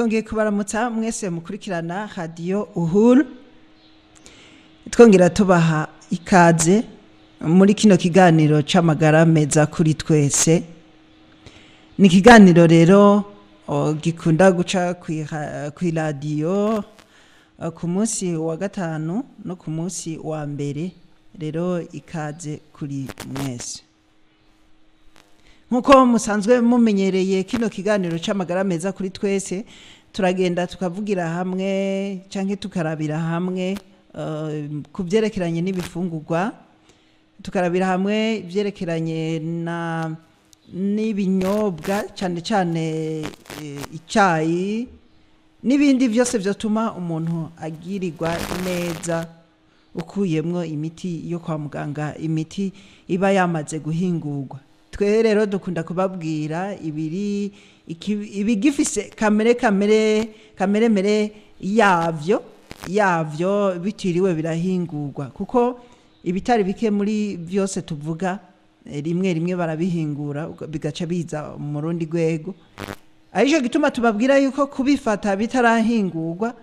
Twongeye kubaramutsa mwese mukurikirana Radiyo Uhuru, twongera tubaha ikaze muri kino kiganiro c'amagara meza kuri twese. Ni ikiganiro rero gikunda guca kw'iradiyo ku munsi wa gatanu no ku munsi wa mbere. Rero ikaze kuri mwese. Nk'uko musanzwe mumenyereye kino kiganiro c'amagara meza kuri twese, turagenda tukavugira hamwe canke tukarabira hamwe ku vyerekeranye n'ibifungurwa, tukarabira hamwe ivyerekeranye na n'ibinyobwa, cane cane icayi n'ibindi vyose vyotuma umuntu agirirwa neza, ukuyemwo imiti yo kwa muganga, imiti iba yamaze guhingurwa. Twe rero dukunda kubabwira ibiri ibigifise kamere mere yavyo bitiriwe birahingurwa, kuko ibitari bike muri vyose tuvuga rimwe rimwe barabihingura bigaca biza mu rundi rwego. Arico gituma tubabwira yuko kubifata bitarahingurwa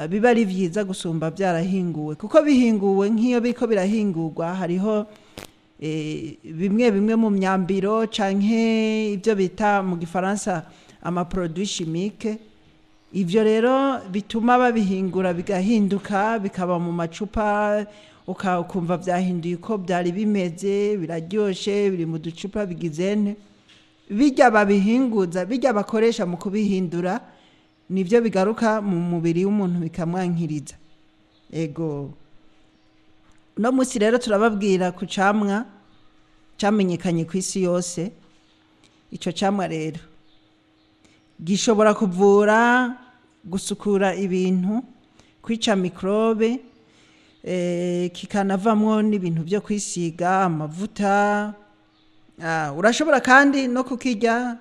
biba ari vyiza gusumba vyarahinguwe, kuko bihinguwe, nk'iyo biriko birahingurwa, hariho bimwe bimwe mu myambiro canke ivyo bita mu gifaransa amaproduits chimiques. Ivyo rero bituma babihingura bigahinduka, bikaba mu macupa, ukumva vyahinduye uko vyari bimeze, biraryoshe, biri mu ducupa, bigizene birya babihinguza, birya bakoresha mu kubihindura, nivyo bigaruka mu mubiri w'umuntu bikamwankiriza. Ego, uno munsi rero turababwira ku camwa camenyekanye kw'isi yose. Ico camwa rero gishobora kuvura, gusukura ibintu, kwica microbe, kikanavamwo n'ibintu vyo kwisiga, amavuta. Urashobora kandi no kukirya,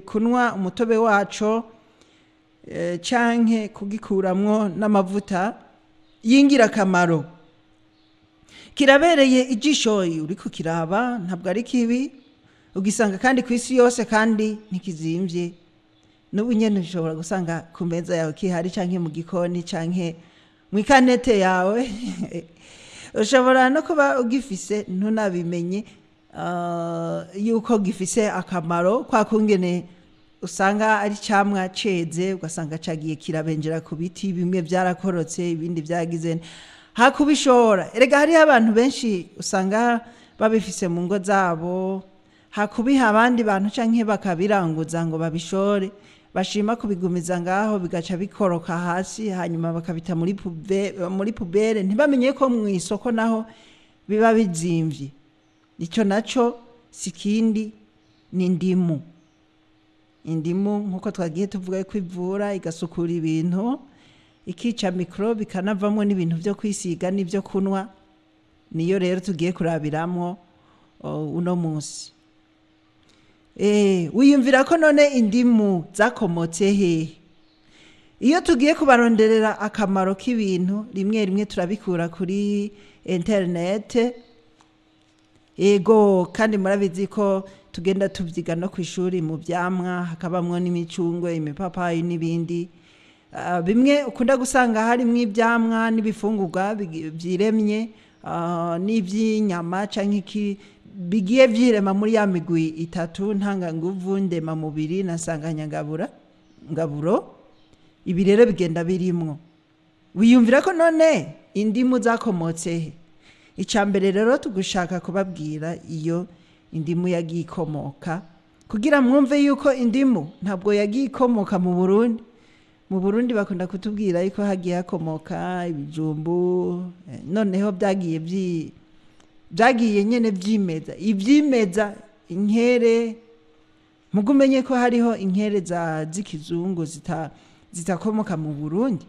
kunywa umutobe waco, canke kugikuramwo n'amavuta y'ingirakamaro. Kirabereye ijisho, uriko kiraba ntabwo ari kibi. Ugisanga kandi kw'isi yose, kandi ntikizimvye. N'ubu nyene ushobora gusanga ku meza yawe kihari, canke mu gikoni, canke mw'ikanete yawe. Ushobora no kuba ugifise ntunabimenye yuko gifise akamaro, kwa kungene usanga ari camwa ceze ugasanga cagiye kirabenjera ku biti, bimwe vyarakorotse, ibindi vyagize hakubishora. Erega hariho abantu benshi usanga babifise mu ngo zabo, hakubiha abandi bantu canke bakabiranguza ngo babishore, bashima kubigumiza ngaho, bigaca bikoroka hasi, hanyuma bakabita muri poubelle, ntibamenye ko mu isoko naho biba bizimvye. Ico naco si kindi, ni indimu. Indimu, nkuko twagiye tuvuga ko ivura, igasukura ibintu, ikica microbe, ikanavamwo n'ibintu vyo kwisiga n'ivyo kunwa, niyo rero tugiye kurabiramwo uno munsi. Wiyumvira ko none indimu zakomotse hehe? Iyo tugiye kubaronderera akamaro k'ibintu, rimwe rimwe turabikura kuri internet. Ego, kandi murabizi ko tugenda tuvyiga no kw'ishuri, mu vyamwa hakabamwo n'imicungwe, imipapayi n'ibindi. Bimwe ukunda gusanga harimwo ivyamwa n'ibifungurwa vyiremye, n'ivy'inyama canke iki, bigiye vyirema muri ya migwi itatu: ntanganguvu, ndemamubiri na nsanganyangabura ngaburo. Ibi rero bigenda birimwo. Wiyumvira ko none indimu zakomotse he? Ica mbere rero tugushaka kubabwira iyo indimu yagiye ikomoka, kugira mwumve yuko indimu ntabwo yagiye ikomoka mu Burundi. Mu Burundi bakunda kutubwira yuko hagiye hakomoka ibijumbu, noneho vyagiye nyene vyimeza, ivyimeza, inkere. Muga umenye ko hariho inkere z'ikizungu zitakomoka mu Burundi.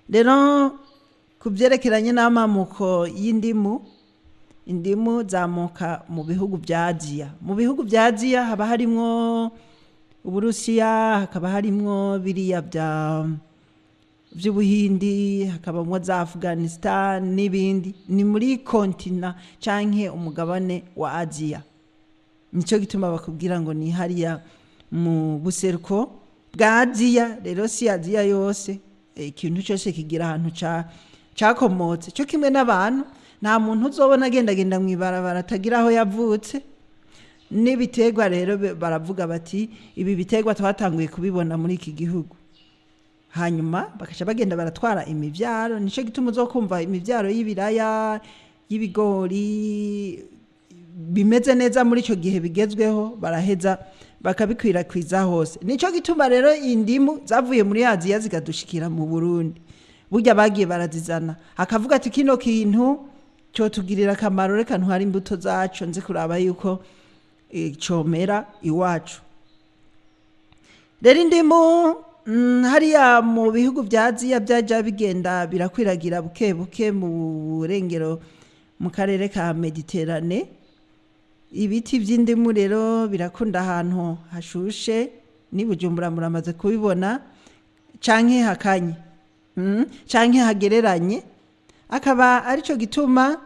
Rero ku vyerekeranye n'amamuko y'indimu, indimu zamuka mu bihugu vya Aziya. Mu bihugu vya Aziya haba harimwo Uburusiya, hakaba harimwo biriya vya vy'Ubuhindi, hakabamwo za Afghanistan n'ibindi. Ni muri continent canke umugabane wa Aziya. Nico gituma bakubwira ngo ni hariya mu buseruko. bwa Aziya. Rero si Aziya yose, ikintu cyose kigira ahantu cakomotse, cyo kimwe n'abantu. Nta muntu uzobona agendagenda mu ibarabara atagira aho yavutse. N'ibiterwa rero baravuga bati ibi biterwa twatanguye kubibona muri iki gihugu, hanyuma bakaca bagenda baratwara imivyaro. Nico gituma uzokumva imivyaro y'ibiraya, y'ibigori bimeze neza muri ico gihe bigezweho, baraheza bakabikwirakwiza hose. Nico gituma rero indimu zavuye muri Aziya zikadushikira mu Burundi, burya bagiye barazizana, akavuga ati kino kintu cyotugirira akamaro, reka ntware imbuto zaco nze kuraba yuko comera iwacu. Rero indimu hariya mu bihugu bya Aziya byaja bigenda birakwiragira buke buke mu burengero, mu karere ka Mediterane. Ibiti by'indimu rero birakunda ahantu hashushe, ni Bujumbura muramaze kubibona, canke hakanye, canke hagereranye. Akaba arico gituma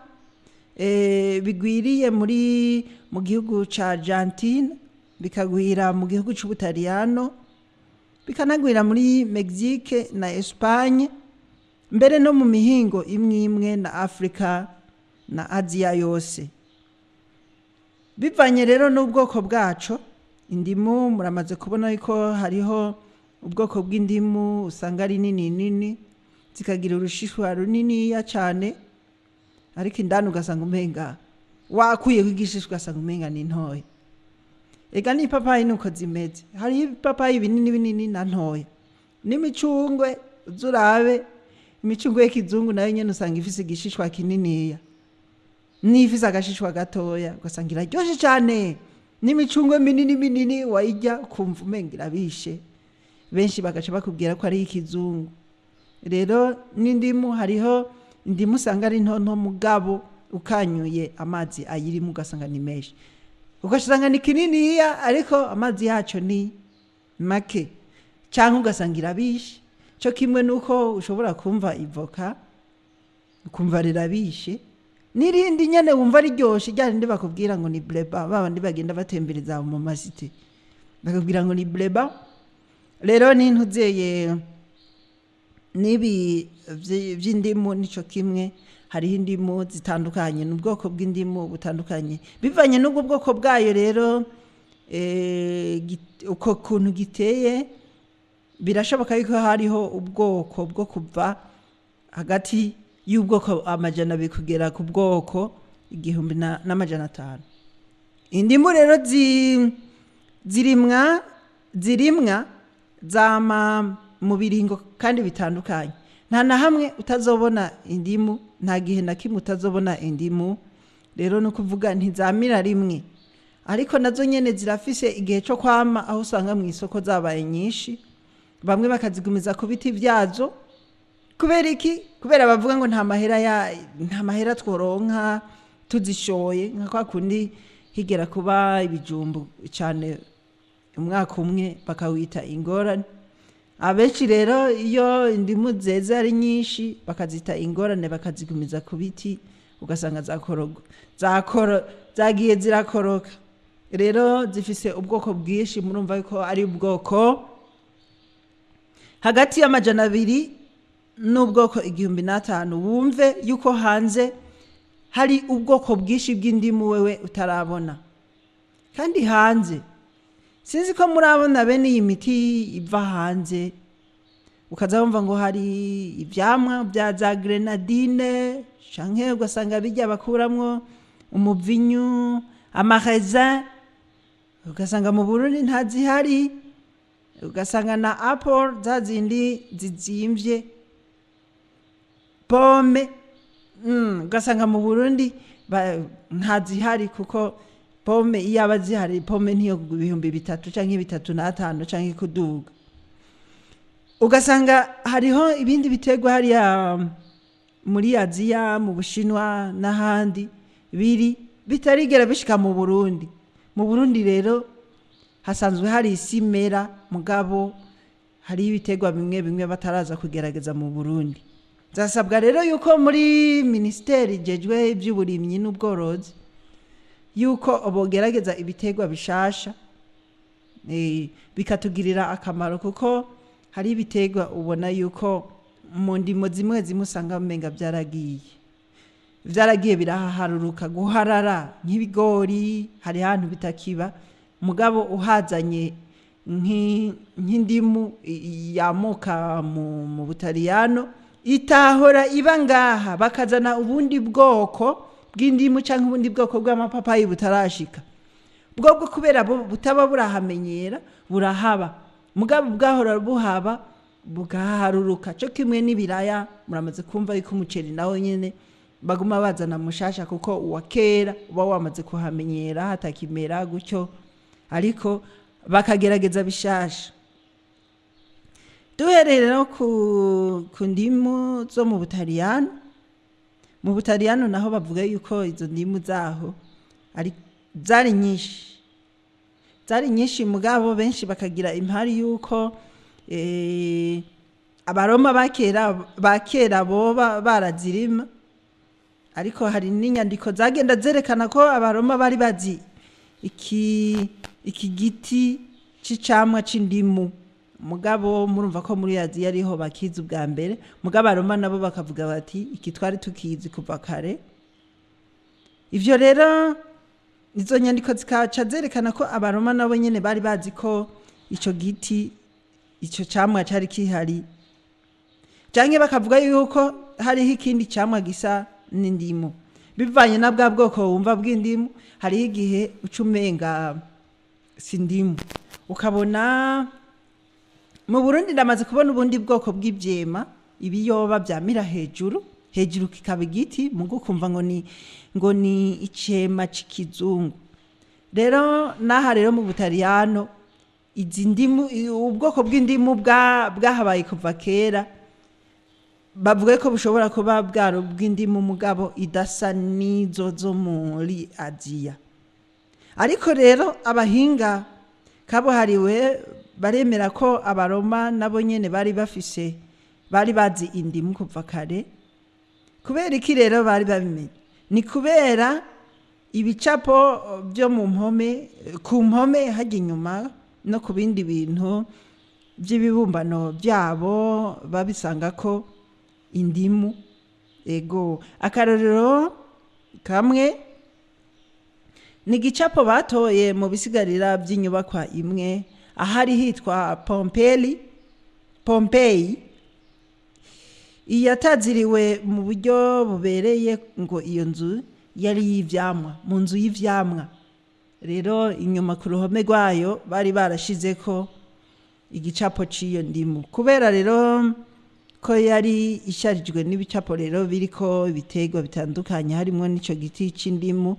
bigwiriye muri mu gihugu ca Argentine, bikagwira mu gihugu c'Ubutaliyano, bikanagwira muri Mexique na Espagne, mbere no mu mihingo imwe imwe na Afrika na Aziya yose. Bivanye rero n'ubwoko bwaco, indimu muramaze kubona yuko hariho ubwoko bw'indimu usanga ari nini nini, zikagira urushishwa runiniya cane, ariko indani ugasanga umenga wakuyeho igishishwa, ugasanga umenga ni ntoya. Ega n'ipapayi nuko zimeze, hariho ibipapayi binini binini na ntoya, n'imicungwe uzurabe imicungwe y'ikizungu nayo nyene usanga ifise igishishwa kininiya n'ifise agashishwa gatoya, ugasanga iraryoshe cane. N'imicungwe minini minini wayirya ukumva umenga irabishe, benshi bagaca bakubwira ko ari ikizungu. Rero n'indimu, hariho indimu usanga ari nto nto, mugabo ukanyuye amazi ayirimo ugasanga ni menshi, ugasanga ni kininiya ariko amazi yaco ni make, canke ugasanga irabishe. Cyo kimwe nuko ushobora kumva ivoka ukumva rirabishe, n'irindi nyene wumva riryoshe, rya rindi bakubwira ngo ni bleba, babandi bagenda batembereza mu masite bakubwira ngo ni bleba. Rero n'intuzeye n'ibi vy'indimu nico kimwe, hariho indimu zitandukanye, ni ubwoko bw'indimu butandukanye bivanye n'ubwo bwoko bwayo. Rero uko kuntu giteye, birashoboka yuko hariho ubwoko bwo kuva hagati y'ubwoko 200 kugera ku bwoko 1500. Indimu rero zirimwa zama mu biringo kandi bitandukanye. Nta na hamwe utazobona indimu, nta gihe na kimwe utazobona indimu. Rero ni ukuvuga ntizamira rimwe, ariko nazo nyene zirafise igihe cyo kwama, aho usanga mu isoko zabaye nyinshi, bamwe bakazigumiza ku biti vyazo. Kubera iki? Kubera bavuga ngo nta mahera ya nta mahera tworonka tuzishoye, nka kwa kundi higera kuba ibijumbu cyane umwaka umwe bakawita ingorane. Abenshi rero iyo indimu zeze ari nyinshi bakazita ingorane, bakazigumiza ku biti, ugasanga zakoroga zakoro zagiye zirakoroka. Rero zifise ubwoko bwinshi, murumva yuko ari ubwoko hagati y'200 n'ubwoko 1500. Wumve yuko hanze hari ubwoko bwinshi bw'indimu wewe utarabona. Kandi hanze sinzi ko murabona bene iyi miti iva hanze, ukaza wumva ngo hari ivyamwa bya za grenadine, canke ugasanga bijya bakuramwo umuvinyu, amaraisin, ugasanga mu Burundi ntazihari, ugasanga na apple za zindi zizimvye, pome, ugasanga mu Burundi ntazihari, kuko pome iyo aba zihari, pome ntiyo 3000 canke 3500 canke kuduga. Ugasanga hariho ibindi biterwa hariya muri Aziya, mu Bushinwa n'ahandi biri bitarigera bishika mu Burundi. Mu Burundi rero hasanzwe hari isi imera, mugabo hari ibiterwa bimwe bimwe bataraza kugerageza mu Burundi. Zasabwa rero yuko muri minisiteri ijejwe iby'uburimyi n'ubworozi yuko bogerageza ibiterwa bishasha. Bikatugirira akamaro kuko hari ibiterwa ubona yuko mu ndimo zimwe zimwe usanga umenga vyaragiye birahaharuruka guharara nk'ibigori, hari ahantu bitakiba, mugabo uhazanye nk'indimu yamuka mu Butaliyano itahora iba ngaha, bakazana ubundi bwoko bw'indimu canke ubundi bwoko bw'amapapayi butarashika, bwo kubera butaba burahamenyera burahaba, mugabo bwahora buhaba bugaharuruka. Co kimwe n'ibiraya, muramaze kumva yuko umuceri nawo nyene baguma bazana mushasha kuko uwa kera uba wamaze kuhamenyera hatakimera gutyo, ariko bakagerageza bishasha. Duhereye rero ku ndimu zo mu Butaliyano, mu Butaliyano naho bavuga yuko izo ndimu zaho ari zari nyinshi, zari nyinshi, mugabo benshi bakagira impari yuko abaroma bakera boba barazirima, ariko hari n'inyandiko zagenda zerekana ko abaroma bari bazi iki giti c'icamwa c'indimu, mugabo murumva ko muri Aziya ariho bakizi ubwa mbere, mugabo abaroma nabo bakavuga bati iki twari tukizi kuva kare. Ivyo rero izo nyandiko zikaca zerekana ko abaroma nabo nyene bari bazi ko ico giti, ico camwa cari kihari, canke bakavuga yuko hariho ikindi camwa gisa n'indimu, bivanye na bwa bwoko wumva bw'indimu. Hariho igihe uca umenga si indimu, ukabona mu Burundi ndamaze kubona ubundi bwoko bw'ivyema, ibiyoba vyamira hejuru hejuru kikaba igiti, mugo ukumva ngo ni icema c'ikizungu. Rero n'aha rero mu Butaliyano izi ndimu, ubwoko bw'indimu bwahabaye kuva kera, bavuga ko bushobora kuba bwari ubw'indimu mugabo idasa n'izo zo muri Aziya. Ariko rero abahinga kabuhariwe baremera ko abaroma nabo nyene bari bafise, bari bazi indimu kuva kare. Kubera iki rero bari babimenye? Ni kubera ibicapo byo mu mpome, ku mpome hajya inyuma no ku bindi bintu by'ibibumbano byabo babisanga ko indimu. Ego, akarorero kamwe ni igicapo batoye mu bisigarira by'inyubakwa imwe ahari hitwa Pompeyi, iyataziriwe mu buryo bubereye ngo iyo nzu yari y'ivyamwa, mu nzu y'ivyamwa. Rero inyuma ku ruhome rwayo bari barashizeko igicapo c'iyo ndimu. Kubera rero ko yari isharijwe n'ibicapo rero biriko ibiterwa bitandukanye harimwo n'ico giti c'indimu,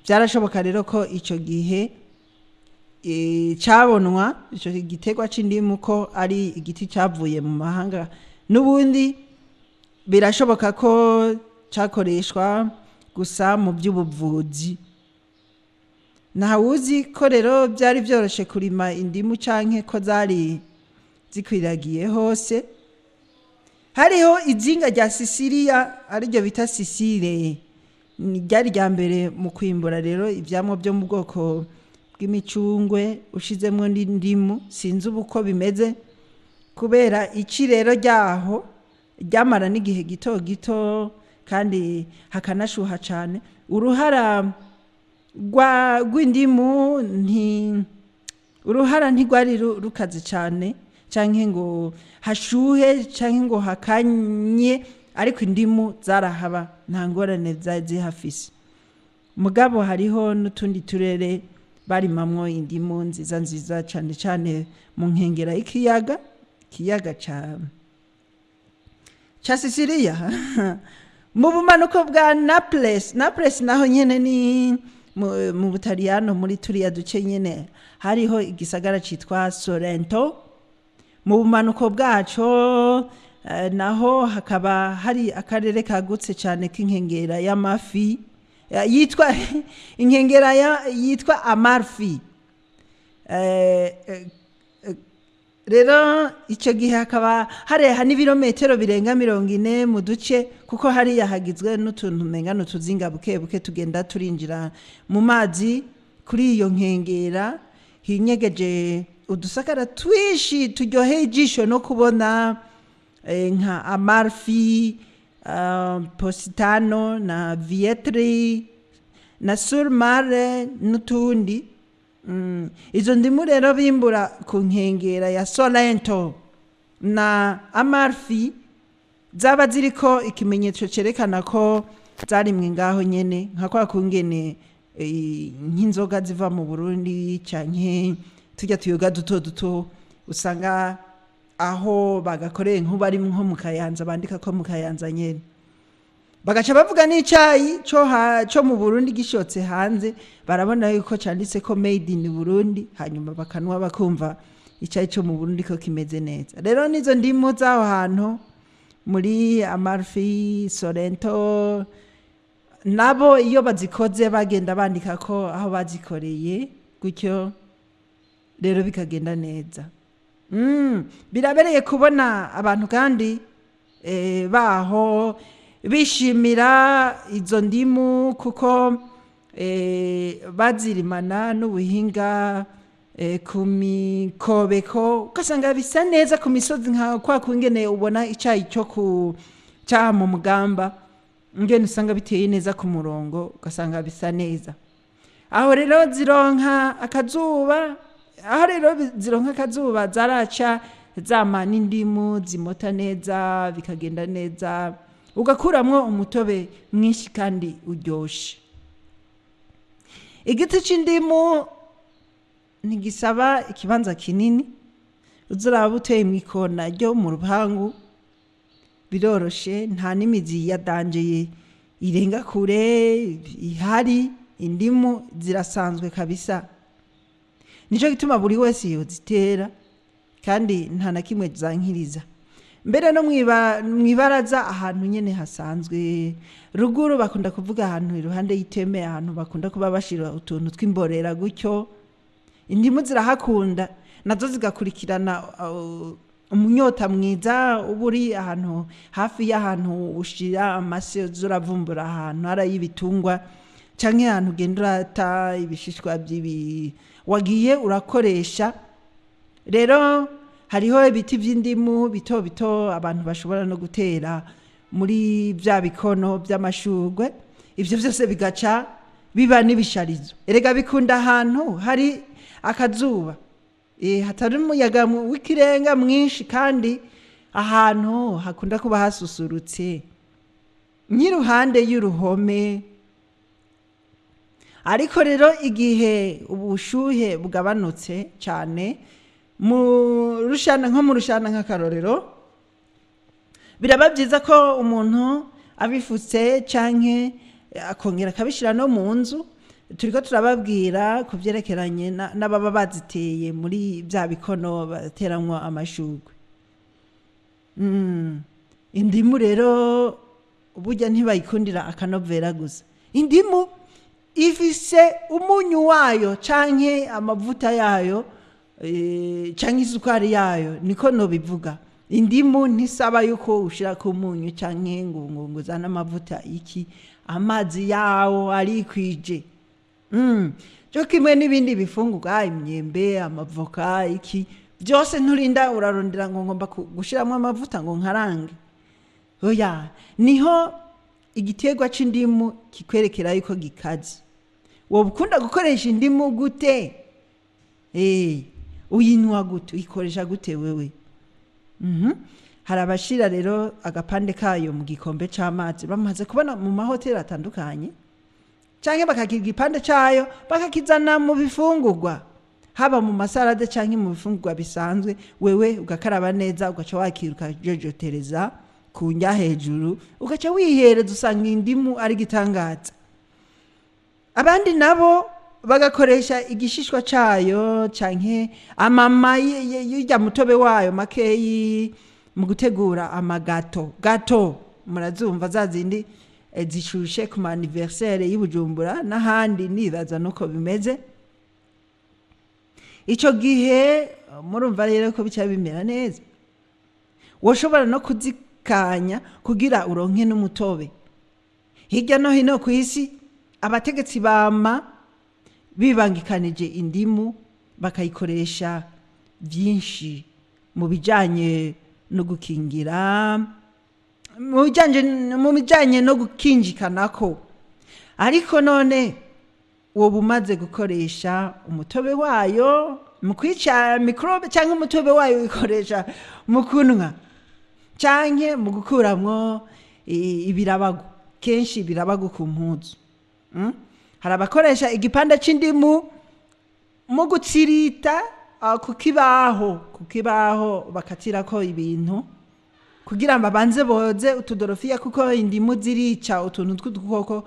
vyarashoboka rero ko ico gihe cabonwa ico giterwa c'indimu ko ari igiti cavuye mu mahanga. N'ubundi birashoboka ko cakoreshwa gusa mu by'ubuvuzi. Ntawuzi ko rero byari vyoroshe kurima indimu canke ko zari zikwiragiye hose. Hariho izinga rya Sisiriya ariryo bita Sisire, ryari rya mbere mu kwimbura rero ivyamwa byo mu bwoko bw'imicungwe ushizemwo n'indimu. Sinzi ubu uko bimeze kubera ici rero ryaho ryamara n'igihe gito gito kandi hakanashuha cane. Uruhara rw'indimu uruhara ntigwari rukaze cane canke ngo hashuhe canke ngo hakanye, ariko indimu zarahaba nta ngorane zari zihafise. Mugabo hariho n'utundi turere barimamwo indimu nziza nziza cane cane mu nkengera y'ikiyaga, ikiyaga ca Sisiriya. Mu bumanuko bwa Naples, Naples naho nyene ni mu Butaliyano muri turiya duce nyene hariho igisagara citwa Sorrento. Mu bumanuko bwaco naho hakaba hari akarere kagutse cane k'inkengera y'amafi, yitwa inkengera yitwa Amalfi. Rero ico gihe hakaba hareha n'ibirometero birenga 40 mu duce, kuko hariya hagizwe n'utuntu umenga n'utuzinga buke buke tugenda turinjira mu mazi kuri iyo nkengera. Hinyegeje udusagara twinshi turyoheye ijisho no kubona, nka Amalfi, Positano na Vietri na Surmare n'utundi. Izo ndimu rero bimbura ku nkengera ya Sorrento na Amalfi zaba ziriko ikimenyetso cerekana ko zarimwe ngaho nyene, nka kwa kungene nk'inzoga ziva mu Burundi canke turya tuyoga duto duto usanga aho bagakoreye, nk'ubu ari nko mu Kayanza, bandika ko mu Kayanza nyene. Bagaca bavuga n'icayi co mu Burundi gishotse hanze, barabona yuko canditse ko "Made in Burundi", hanyuma bakanwa bakumva icayi co mu Burundi ko kimeze neza. Rero n'izo ndimu z'aho hantu muri Amalfi, Sorrento, nabo iyo bazikoze bagenda bandika ko aho bazikoreye, gutyo rero bikagenda neza. Birabereye kubona abantu kandi baho bishimira izo ndimu kuko bazirimana n'ubuhinga ku mikobeko, ugasanga bisa neza ku misozi, nka kwa kungene ubona icayi cyo ku cyaha mu Mugamba, ingene usanga biteye neza ku murongo, ugasanga bisa neza. Aho rero zironka akazuba, aho rero zironka akazuba zaraca zama n'indimu zimota neza, bikagenda neza, ugakuramwo umutobe mwinshi kandi uryoshe. Igiti c'indimu ntigisaba ikibanza kinini, uzuraba uteye mw'ikona ryo mu rupangu biroroshe, nta n'imizi ya danger irenga kure ihari. Indimu zirasanzwe kabisa, nico gituma buri wese yozitera kandi nta na kimwe zankiriza. Mbere no mwibaraza, ahantu nyene hasanzwe ruguru bakunda kuvuga ahantu iruhande y'iteme, ahantu bakunda kuba bashira utuntu tw'imborera gutyo, indimu zirahakunda, nazo zigakurikirana umunyota mwiza uba uri ahantu hafi y'ahantu ushira amase, uravumbura ahantu hari ay'ibitungwa canke ahantu ugenda urata ibishishwa by'ibi wagiye urakoresha. Rero hariho ibiti vy'indimu bito bito abantu bashobora no gutera muri vya bikono vy'amashurwe, ivyo vyose bigaca biba n'ibisharizo. Erega bikunda ahantu hari akazuba, hatari umuyaga w'ikirenga mwinshi, kandi ahantu hakunda kuba hasusurutse nk'iruhande y'uruhome. Ariko rero igihe ubushuhe bugabanutse cyane mu rushana, nko mu rushana nk'akarorero, biraba byiza ko umuntu abifutse canke akongera akabishyira no mu nzu. Turiko turababwira ku byerekeranye n'ababa baziteye muri bya bikono bateramwo amashurwe. Indimu rero burya ntibayikundira akanovera gusa. Indimu ifise umunyu wayo canke amavuta yayo, canke isukari yayo, niko nobivuga. Indimu ntisaba yuko ushirako umunyu canke ngo uzane amavuta iki, amazi yawo arikwije. Cyo kimwe n'ibindi bifungurwa, imyembe, amavoka, iki byose, nturinda urarondera ngo ngomba gushiramwo amavuta ngo nkarange. Oya, niho igiterwa c'indimu kikwerekera yuko gikaze. Wowe ukunda gukoresha indimu gute? Uyinywa gute? Uyikoresha gute wewe? Hari abashira rero agapande kayo mu gikombe c'amazi bamaze kubona mu mahoteli atandukanye, canke bakagira igipande cayo bakakizana mu bifungurwa, haba mu masarade canke mu bifungurwa bisanzwe. Wewe ugakaraba neza, ugaca wakira, ukajojotereza ku ndya hejuru, ugaca wihereza, usanga indimu ari igitangaza. Abandi nabo bagakoresha igishishwa cayo canke amama y'urya mutobe wayo makeyi mu gutegura amagâteau. Gâteau murazumva, za zindi zishushe ku ma anniversaire y'i Bujumbura n'ahandi, nibaza nuko bimeze. Ico gihe murumva rero ko bica bimera neza. Woshobora no kuzikanya kugira uronke n'umutobe. Hirya no hino ku isi abategetsi bama bibangikanije indimu. Bakayikoresha byinshi mu bijyanye no gukingira, mu bijyanye no gukinjikanako. Ariko none woba umaze gukoresha umutobe wayo mu kwica mikorobe, cyangwa umutobe wayo wikoresha mu kunywa, cyangwa mu gukuramwo ibirabago, kenshi ibirabago ku mpuzu? Hari abakoresha igipande c'indimu mu gutsirita ku kibaho bakatirako ibintu kugira ngo babanze boze utudorofiya, kuko indimu zirica utuntu tw'udukoko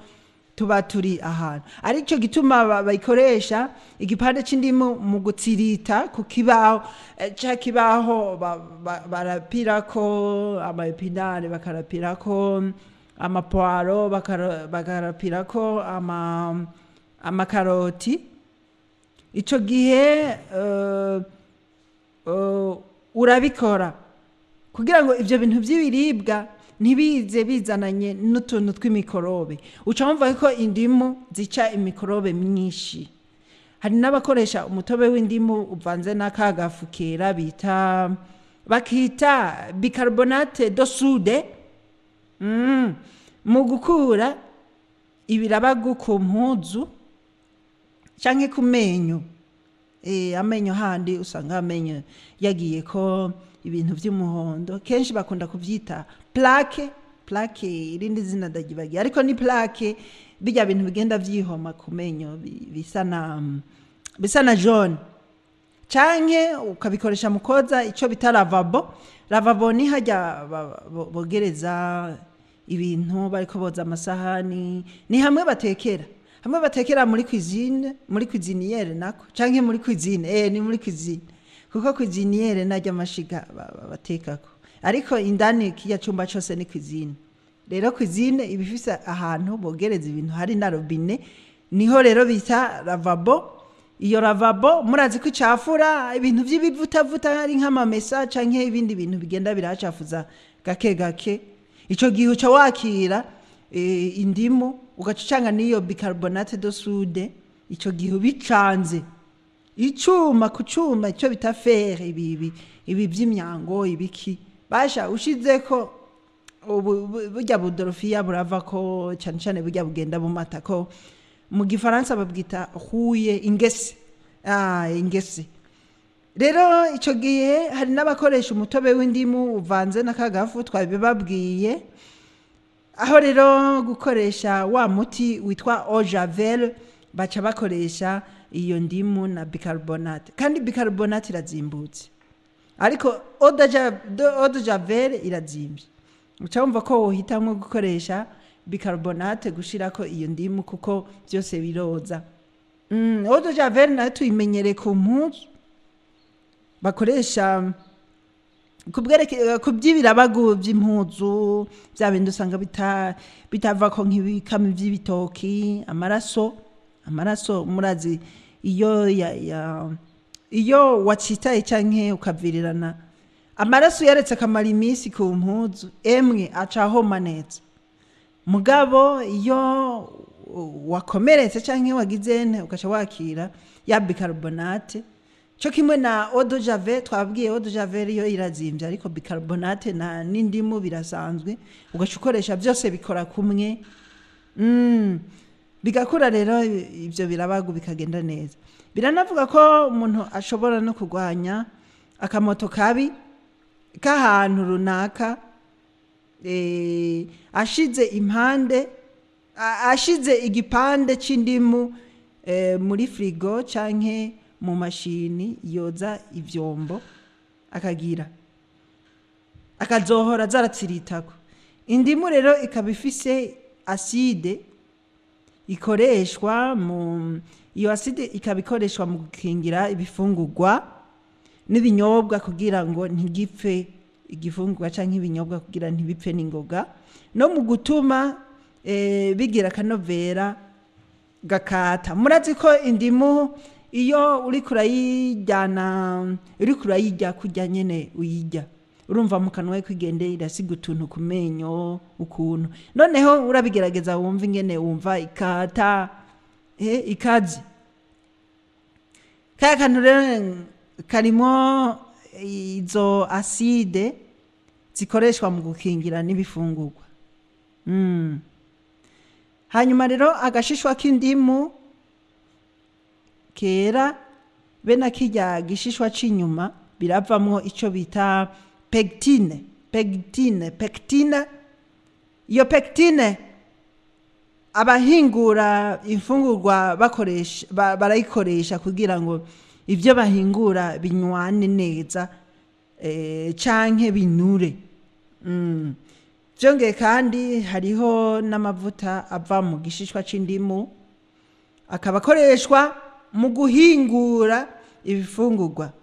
tuba turi ahantu. Aricyo gituma bayikoresha igipande c'indimu mu gutsirita ku kibaho, ca kibaho barapirako ama épinards, bakarapirako ama poireaux, bakarapirako amakaroti. Ico gihe urabikora kugira ngo ivyo bintu vy'ibiribwa ntibize bizananye n'utuntu tw'imikorobe. Uca wumva ko indimu zica imikorobe myinshi. Hari n'abakoresha umutobe w'indimu uvanze n'akagafu kera bita, bakita bicarbonate de soude, mu gukura ibirabagu ku mpuzu canke ku menyo. Amenyo handi usanga amenyo yagiye ko ibintu vy'umuhondo, kenshi bakunda kuvyita plaque. Plaque, irindi zina ndagibagiye, ariko ni plaque, bijya bintu bigenda vyihoma ku menyo bisa na jaune. Canke ukabikoresha mu koza ico bita lavabo. Lavabo ni hajya bogereza ibintu bariko boza amasahani, ni hamwe batekera muri cuisine, muri cuisinière nako, canke muri cuisine, ni muri cuisine, kuko cuisinière naryo amashiga batekako, ariko indani kirya cumba cose ni cuisine. Rero cuisine iba ifise ahantu bogereza ibintu, hari na robine, niho rero bita lavabo. Iyo lavabo murazi ko icafura ibintu vy'ibivutavuta, ari nk'amamesa canke ibindi bintu bigenda birahacafuza gake gake. Ico gihe uca wakira indimu, ugaca ucanga n'iyo bicarbonate de soude. Ico gihe ubicanze icuma ku cuma, ico bita fer, ibi vy'imyango, ibiki basha ushizeko ubu burya budorofiya burava ko cane cane burya bugenda bumata, ko mu gifaransa babwita huye, ingese. Ingese. Rero ico gihe hari n'abakoresha umutobe w'indimu uvanze n'akagafu twabibabwiye. Aho rero gukoresha wa muti witwa eau javel, baca bakoresha iyo ndimu na bicarbonate. Kandi bicarbonate irazimbutse, ariko eau de javel irazimvye. Uca wumva ko wohitamwo gukoresha bicarbonate gushirako iyo ndimu, kuko byose biroza. Eau de javel nayo tuyimenyere ku mpuzu bakoresha ku by'ibirabagu by'impuzu, bya bindi usanga bitavako nk'ibikami by'ibitoki, amaraso. Amaraso murazi iyo iyo wacitaye canke ukavirirana amaraso, yaretse akamara iminsi ku mpuzu, emwe aca ahoma neza. Mugabo iyo wakomeretse canke wagize nte, ugaca wakira ya bicarbonate cyo kimwe na eau de javel twabwiye, eau de javel yo irazimvye, ariko bicarbonate na n'indimu birasanzwe, ugaca ukoresha byose bikora kumwe. Bigakura rero ivyo birabagu bikagenda neza. Biranavuga ko umuntu ashobora no kurwanya akamoto kabi k'ahantu runaka, ashize impande, ashize igipande c'indimu muri frigo canke mu mashini yoza ivyombo, akagira akazohora zaratsiritako. Indimu rero ikaba ifise acide ikoreshwa mu, iyo acide ikaba ikoreshwa mu gukingira ibifungurwa n'ibinyobwa kugira ngo ntigipfe, igifungurwa canke ibinyobwa kugira ntibipfe n'ingoga, no mu gutuma bigira akanovera gakata. Murazi ko indimu iyo uriko urayijyana, uriko urayirya kurya nyene uyirya, urumva mu kanwa ko igende irasiga utuntu ku menyo ukuntu. Noneho urabigerageza wumva ingene wumva ikata, ikaze. Kaya kantu rero karimo izo acide zikoreshwa mu gukingira n'ibifungurwa. Hanyuma rero agashishwa k'indimu kera be na kirya gishishwa c'inyuma biravamwo ico bita pectine, pectine, pectine. Iyo pectine abahingura imfungurwa bakoresha barayikoresha kugira ngo ibyo bahingura binywane neza canke binure. Vyongeye kandi hariho n'amavuta ava mu gishishwa c'indimu, akaba akoreshwa mu guhingura ibifungurwa,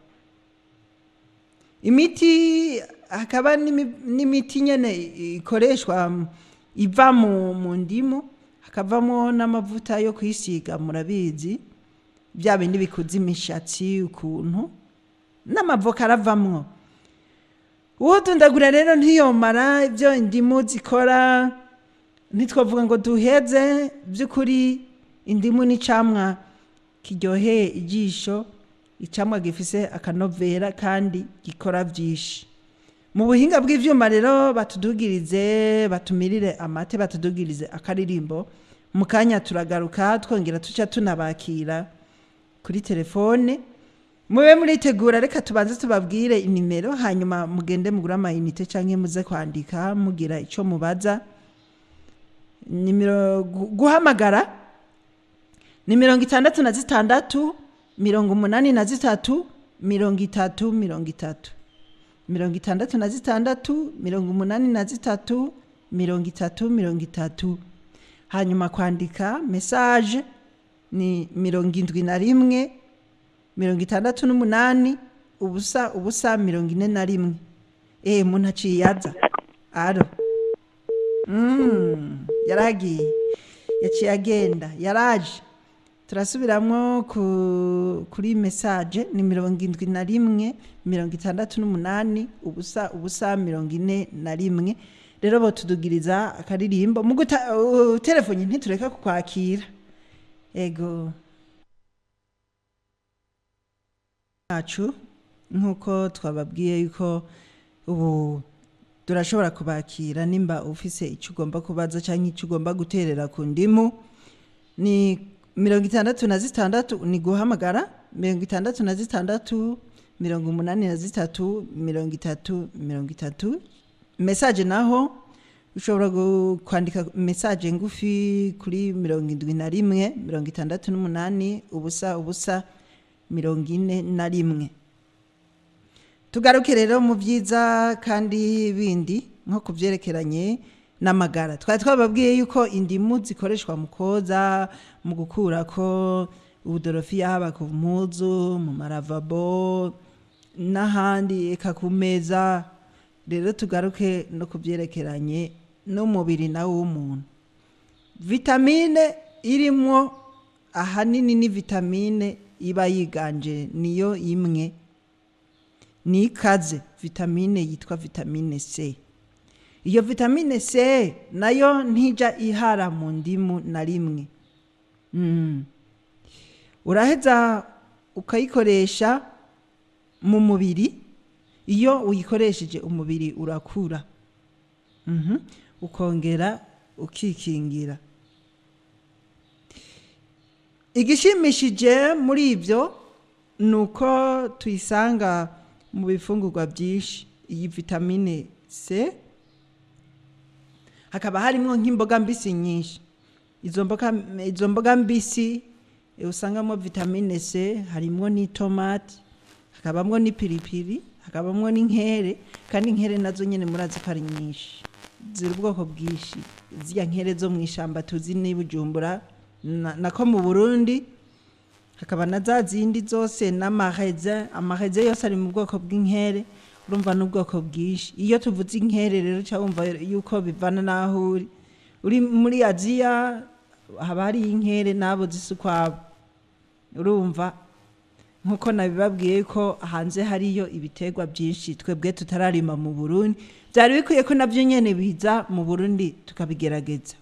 imiti, hakaba n'imiti nyene ikoreshwa iva mu ndimu, hakavamo n'amavuta yo kwisiga. Murabizi bya bindi bikuza imishatsi ukuntu, n'amavoka aravamwo. Uwudundagura rero ntiyomara ibyo indimu zikora, ntitwavuga ngo duheze. By'ukuri indimu ni icamwa kiryoheye ijisho, icamwa gifise akanovera kandi gikora byinshi mu buhinga bw'ivyuma. Rero batudugirize, batumirire amate, batudugirize akaririmbo. Mu kanya turagaruka, twongera tuca tunabakira kuri telefone. Mube muritegura. Reka tubanze tubabwire inimero, hanyuma mugende mugure amayinite canke muze kwandika mugira ico mubaza. Nimero guhamagara ni 66 83 30 30, 66 83 30 30. Hanyuma kwandika message ni 71 68 0 0 41. Umuntu aciye aza. Aro, yaragiye, yaciye agenda, yaraje. Turasubiramwo kuri message ni 71 68 0 0 41. Rero botudugiriza akaririmbo mu guta telefone, ntitureka kukwakira. Ego yacu, nk'uko twababwiye yuko ubu turashobora kubakira, nimba ufise icyo ugomba kubaza cyangwa icyo ugomba guterera ku ndimu, ni 66, ni guhamagara 66 83 30 30. Message naho ushobora kwandika message ngufi kuri 71 68 0 0 41. Tugaruke rero mu byiza kandi bindi nko ku byerekeranye n'amagara. Twari twababwiye yuko indimu zikoreshwa mu koza, mu gukurako ubudorofiya, haba ku mpuzu, mu maravabo n'ahandi, eka ku meza. Rero tugaruke no ku byerekeranye n'umubiri nawo w'umuntu. Vitamine irimwo ahanini ni vitamine iba yiganje, niyo imwe ni ikaze, vitamine yitwa vitamine C. Iyo vitamine C nayo ntijya ihara mu ndimu na rimwe. Uraheza ukayikoresha mu mubiri. Iyo uyikoresheje umubiri urakura, ukongera ukikingira. Igishimishije muri ibyo ni uko tuyisanga mu bifungurwa byinshi iyi vitamine C, hakaba harimo nk'imboga mbisi nyinshi. Izo mboga mbisi usangamo vitamine C, harimo n'itomati, hakabamwo n'ipiripiri, hakabamwo n'inkere. Kandi inkere nazo nyine murazi ko ari nyinshi, ziri ubwoko bwinshi. Ziriya nkere zo mu ishyamba tuzi n'i Bujumbura nako mu Burundi, hakaba na za zindi zose n'amaheze. Amaheze yose ari mu bwoko bw'inkere. Urumva n'ubwoko bwinshi. Iyo tuvuze inkere rero uca wumva yuko bivana n'aho uri. Uri muri Aziya haba hari inkere n'abo zisa ukwabo. Urumva nkuko nabibabwiye ko hanze hariyo ibiterwa byinshi twebwe tutararima mu Burundi, byari bikwiye ko nabyo nyene biza mu Burundi tukabigerageza.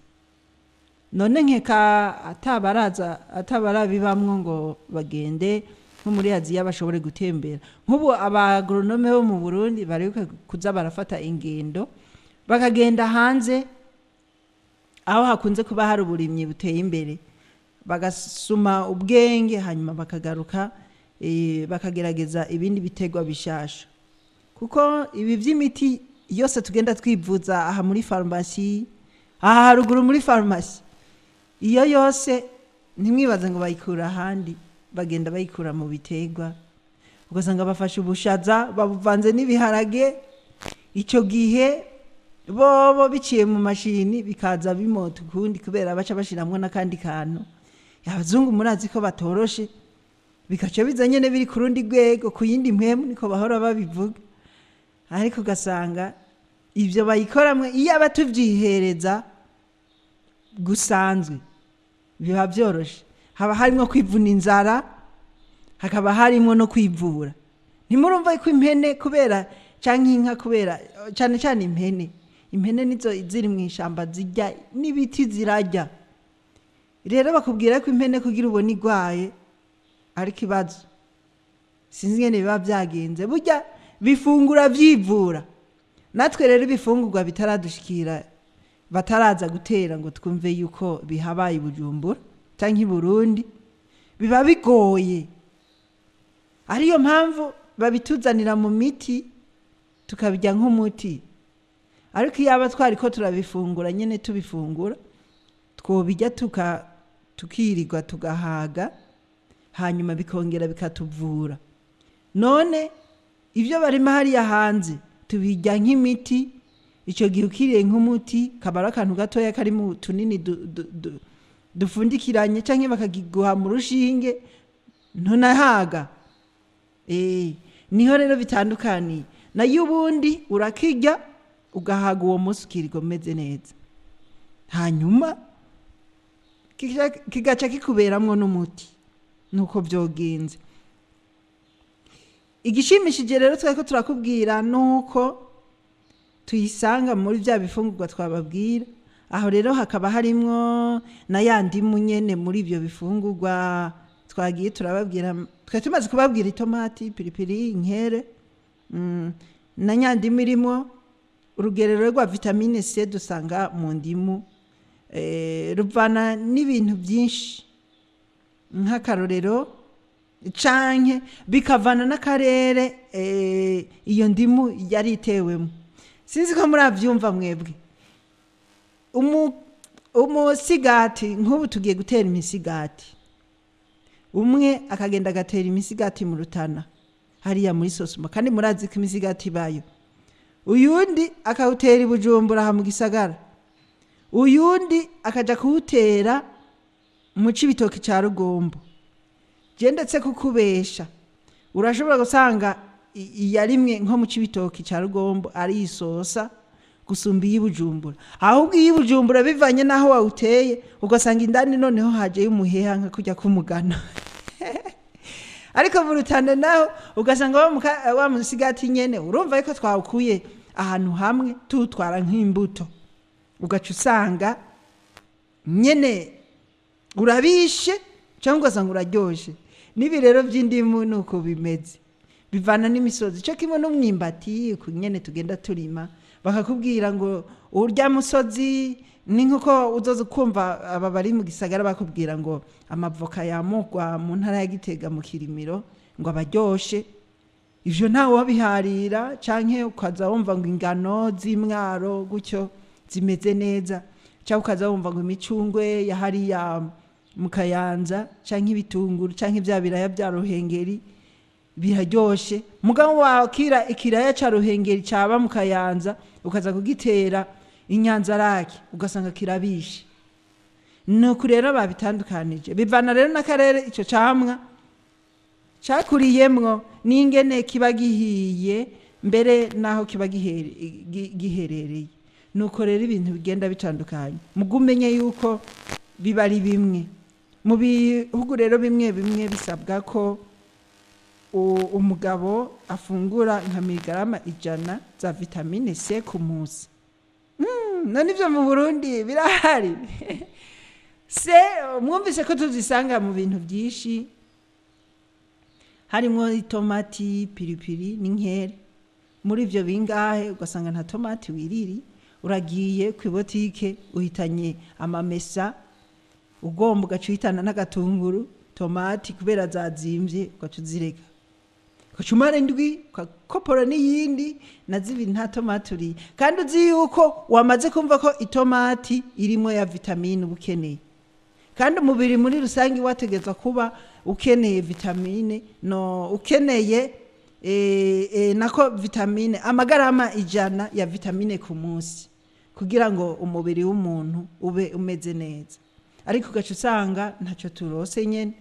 None nkeka atabaraza, atabarabibamwo ngo bagende. Nko muri Aziya bashobore gutembera. Nk'ubu abagoronome bo mu Burundi bari kuza barafata ingendo bakagenda hanze aho hakunze kuba hari uburimyi buteye imbere, bagasuma ubwenge, hanyuma bakagaruka, bakagerageza ibindi biterwa bishasha. Kuko ibi by'imiti yose tugenda twivuza aha muri farumasi, aha haruguru muri farumasi, iyo yose ntimwibaze ngo bayikura ahandi, bagenda bayikura mu biterwa. Ugasanga bafashe ubushaza babuvanze n'ibiharage, icyo gihe bobo biciye mu mashini bikaza bimota ukundi, kubera baca bashiramwo n'akandi kantu. Abazungu murazi ko batoroshe, bikaca biza nyene biri ku rundi rwego, ku yindi mpwemu, niko bahora babivuga. Ariko ugasanga ibyo bayikoramwe, iyo aba tuvyihereza gusanzwe biba byoroshe. Haba harimwo kwivuna inzara, hakaba harimwo no kwivura. Ntimurumva ko impene kubera canke inka, kubera cane cane impene, impene nizo ziri mu ishamba zirya n'ibiti zirarya. Rero bakubwira ko impene kugira ubone igwaye ari ikibazo, sinzi ingene biba byagenze. Burya bifungura vyivura. Natwe rero ibifungurwa bitaradushikira, bataraza gutera ngo twumve yuko bihabaye i Bujumbura canke i Burundi, biba bigoye. Ariyo mpamvu babituzanira mu miti tukabirya nk'umuti. Ariko iyo aba twariko turabifungura nyene tubifungura, twobirya tukirirwa tugahaga, hanyuma bikongera bikatuvura. None ibyo barima hariya hanze tubirya nk'imiti. Icyo gihe ukiriye nk'umuti, kaba ari akantu gatoya kari mu tunini dufundikiranye, canke bakakiguha mu rushinge, ntunahaga. Niho rero bitandukaniye nayo. Ubundi urakirya ugahaga uwo munsi, ukirirwa umeze neza, hanyuma kigaca kikuberamwo n'umuti. Nuko byogenze. Igishimishije rero twari ko turakubwira nuko tuyisanga muri bya bifungurwa twababwira. Aho rero hakaba harimwo na ya ndimu nyene muri ibyo bifungurwa twagiye turababwira. Twari tumaze kubabwira itomati, piripiri, inkere, na nyandimu irimo. Urugerero rwa vitamine C dusanga mu ndimu ruvana n'ibintu byinshi, nk'akarorero canke bikavana n'akarere iyo ndimu yari itewemo. Sinzi ko muravyumva mwebwe. Umusigati, nk'ubu tugiye gutera imisigati, umwe akagenda agatera imisigati mu Rutana hariya muri Sosoma, kandi murazi ko imisigati ibayo, uyundi akawutera i Bujumbura aha mu gisagara, uyundi akaja kuwutera mu Cibitoki ca Rugombo. Je ndetse kukubesha, urashobora gusanga iyarimwe nko mu Cibitoki ca Rugombo ari isosa gusumba iy'i Bujumbura. Ahubwo iy'i Bujumbura, bivanye n'aho wawuteye, ugasanga indani noneho hajeyo umuheha nka kurya k'umugano. Ariko mu Rutana naho ugasanga wa musigati nyene, urumva yuko twawukuye ahantu hamwe tuwutwara nk'imbuto, ugaca usanga nyene urabishe cyangwa ugasanga uraryoshe. N'ibi rero by'indimu ni uko bimeze, bivana n'imisozi, cyo kimwe n'umwimbati. Uku nyene tugenda turima, bakakubwira ngo urya musozi ni nkuko uzoza ukumva aba bari mu gisagara bakubwira ngo amavoka yamugwa mu ntara ya Gitega mu Kirimiro ngo abaryoshe. Ivyo ntawe wabiharira. Canke ukaza wumva ngo ingano z'imwaro gutyo zimeze neza, cyangwa ukaza wumva ngo imicungwe ya hariya mu Kayanza, canke ibitunguru, canke bya biraya bya Ruhengeri biraryoshe. Mugabo wakira ikiraya ca Ruhengeri caba mu Kayanza, ukaza kugitera Inyanzarake, ugasanga kirabishe. Nuko rero babitandukanije, bivana rero n'akarere ico camwa cakuriyemwo, n'ingene kiba gihiye mbere n'aho kiba giherereye. Nuko rero ibintu bigenda bitandukanye, mugumenye yuko biba ari bimwe. Mu bihugu rero bimwe bimwe bisabwa ko umugabo afungura nka miligarama 100 za vitamine C ku munsi. None ivyo mu Burundi birahari? Se mwumvise ko tuzisanga mu bintu byinshi. Harimo itomati, piripiri n'inkere. Muri ibyo bingahe ugasanga nta tomati wiriri, uragiye ku ibotike uhitanye amamesa, ugomba ugaca uhitana n'agatunguru, tomati kubera zazimbye ugaca uzireka, ugaca umara indwi ukakopora n'iyindi na zibiri nta tomati uriye, kandi uzi yuko wamaze kumva ko itomati irimo ya vitamine uba ukeneye, kandi umubiri muri rusange wategerezwa kuba ukeneye vitamine, no ukeneye nako vitamine amagarama 100 ya vitamine ku munsi kugira ngo umubiri w'umuntu ube umeze neza. Ariko ugaca usanga ntacyo turose nyene.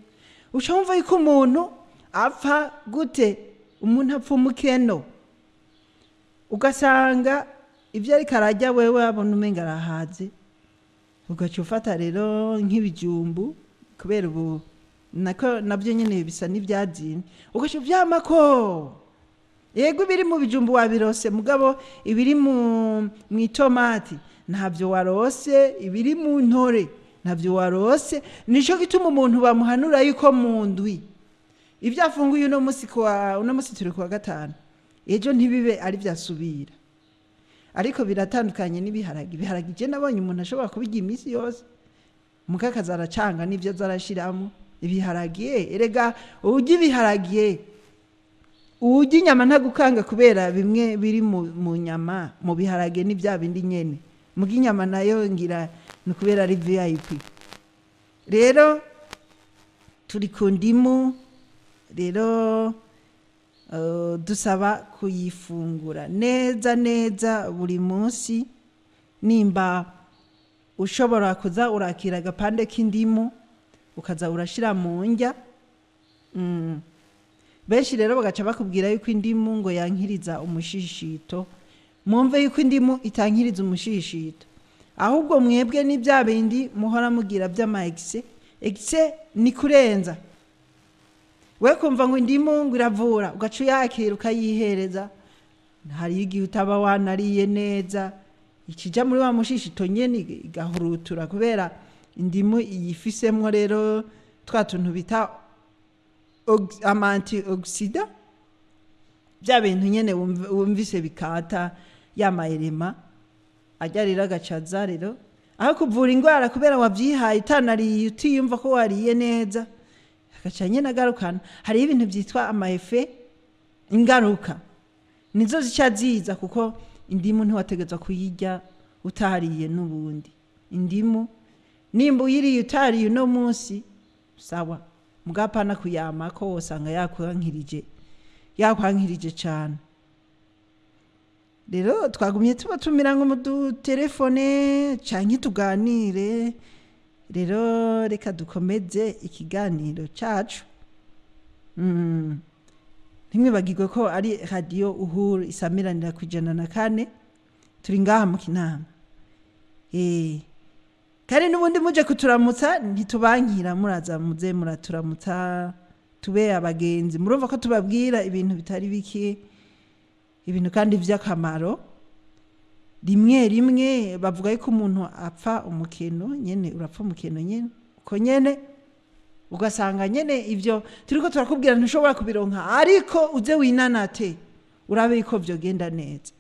Uca wumva yuko umuntu apfa gute? Umuntu apfa umukeno, ugasanga ibyo ariko ararya wewe abona umenga arahaze. Ugaca ufata rero nk'ibijumbu, kubera ubu nako nabyo nyene bisa n'ibyazimye, ugaca uvyamako. Yego, ibiri mu bijumbu wabirose, mugabo ibiri mu itomati ntabyo warose, ibiri mu ntore ntabyo warose. Nico gituma umuntu bamuhanura yuko mu ndwi ibyo afunguye uno munsi, kuwa uno munsi turi kuwa gatanu, ejo ntibibe ari vyasubira. Ariko biratandukanye n'ibiharage. Ibiharage je nabonye umuntu ashobora kubirya iminsi yose, mukakaza aracanga n'ivyo azarashiramo. Ibiharage erega urya ibiharage, urya inyama ntagukanga, kubera bimwe biri mu nyama mu biharage ni bya bindi nyene, muga inyama nayo ngira ni kubera ari VIP. Rero turi ku ndimu rero, dusaba kuyifungura neza neza buri munsi. Nimba ushobora kuza urakira agapande k'indimu ukaza urashira mu ndya. Benshi rero bagaca bakubwira yuko indimu ngo yankiriza umushishito. Mwumve yuko indimu itankiriza umushishito, ahubwo mwebwe ni bya bindi muhora mugira by'ama excès. Excès ni kurenza. We kumva ngo indimu ngo iravura, ugaca uyakira ukayihereza. Hari igihe utaba wanariye neza, ikija muri wa mushishito nyene igahurutura, kubera indimu iyifisemwo rero twa tuntu bita ama antioxydants, bya bintu nyene wumvise bikata ya mayirema ajya rero agacaza rero aho kuvura indwara, kubera wavyihaye utanariye, utiyumva ko wariye neza, agaca nyene agarukana. Hariho ibintu byitwa ama effets, ingaruka nizo zica ziza, kuko indimu ntiwategetswe kuyirya utariye. N'ubundi indimu nimba uyiriye utariye uno munsi, sawa, mugapana kuyama ko wosanga yakwankirije cane. Rero twagumye tuba tumira ngo mudutelefone canke tuganire. Rero reka dukomeze ikiganiro cacu. Ntimwibagirwe ko ari Radiyo Uhuru isamiranira ku 104, turi ngaha mu Kinama. Kandi n'ubundi muje kuturamutsa ntitubankira, muraza muze muraturamutsa, tube abagenzi. Murumva ko tubabwira ibintu bitari bike, ibintu kandi vy'akamaro. Rimwe rimwe bavuga yuko umuntu apfa umukeno nyene, urapfa umukeno nyene uko nyene, ugasanga nyene ivyo turiko turakubwira ntushobora kubironka, ariko uze winanate urabe yuko vyogenda neza.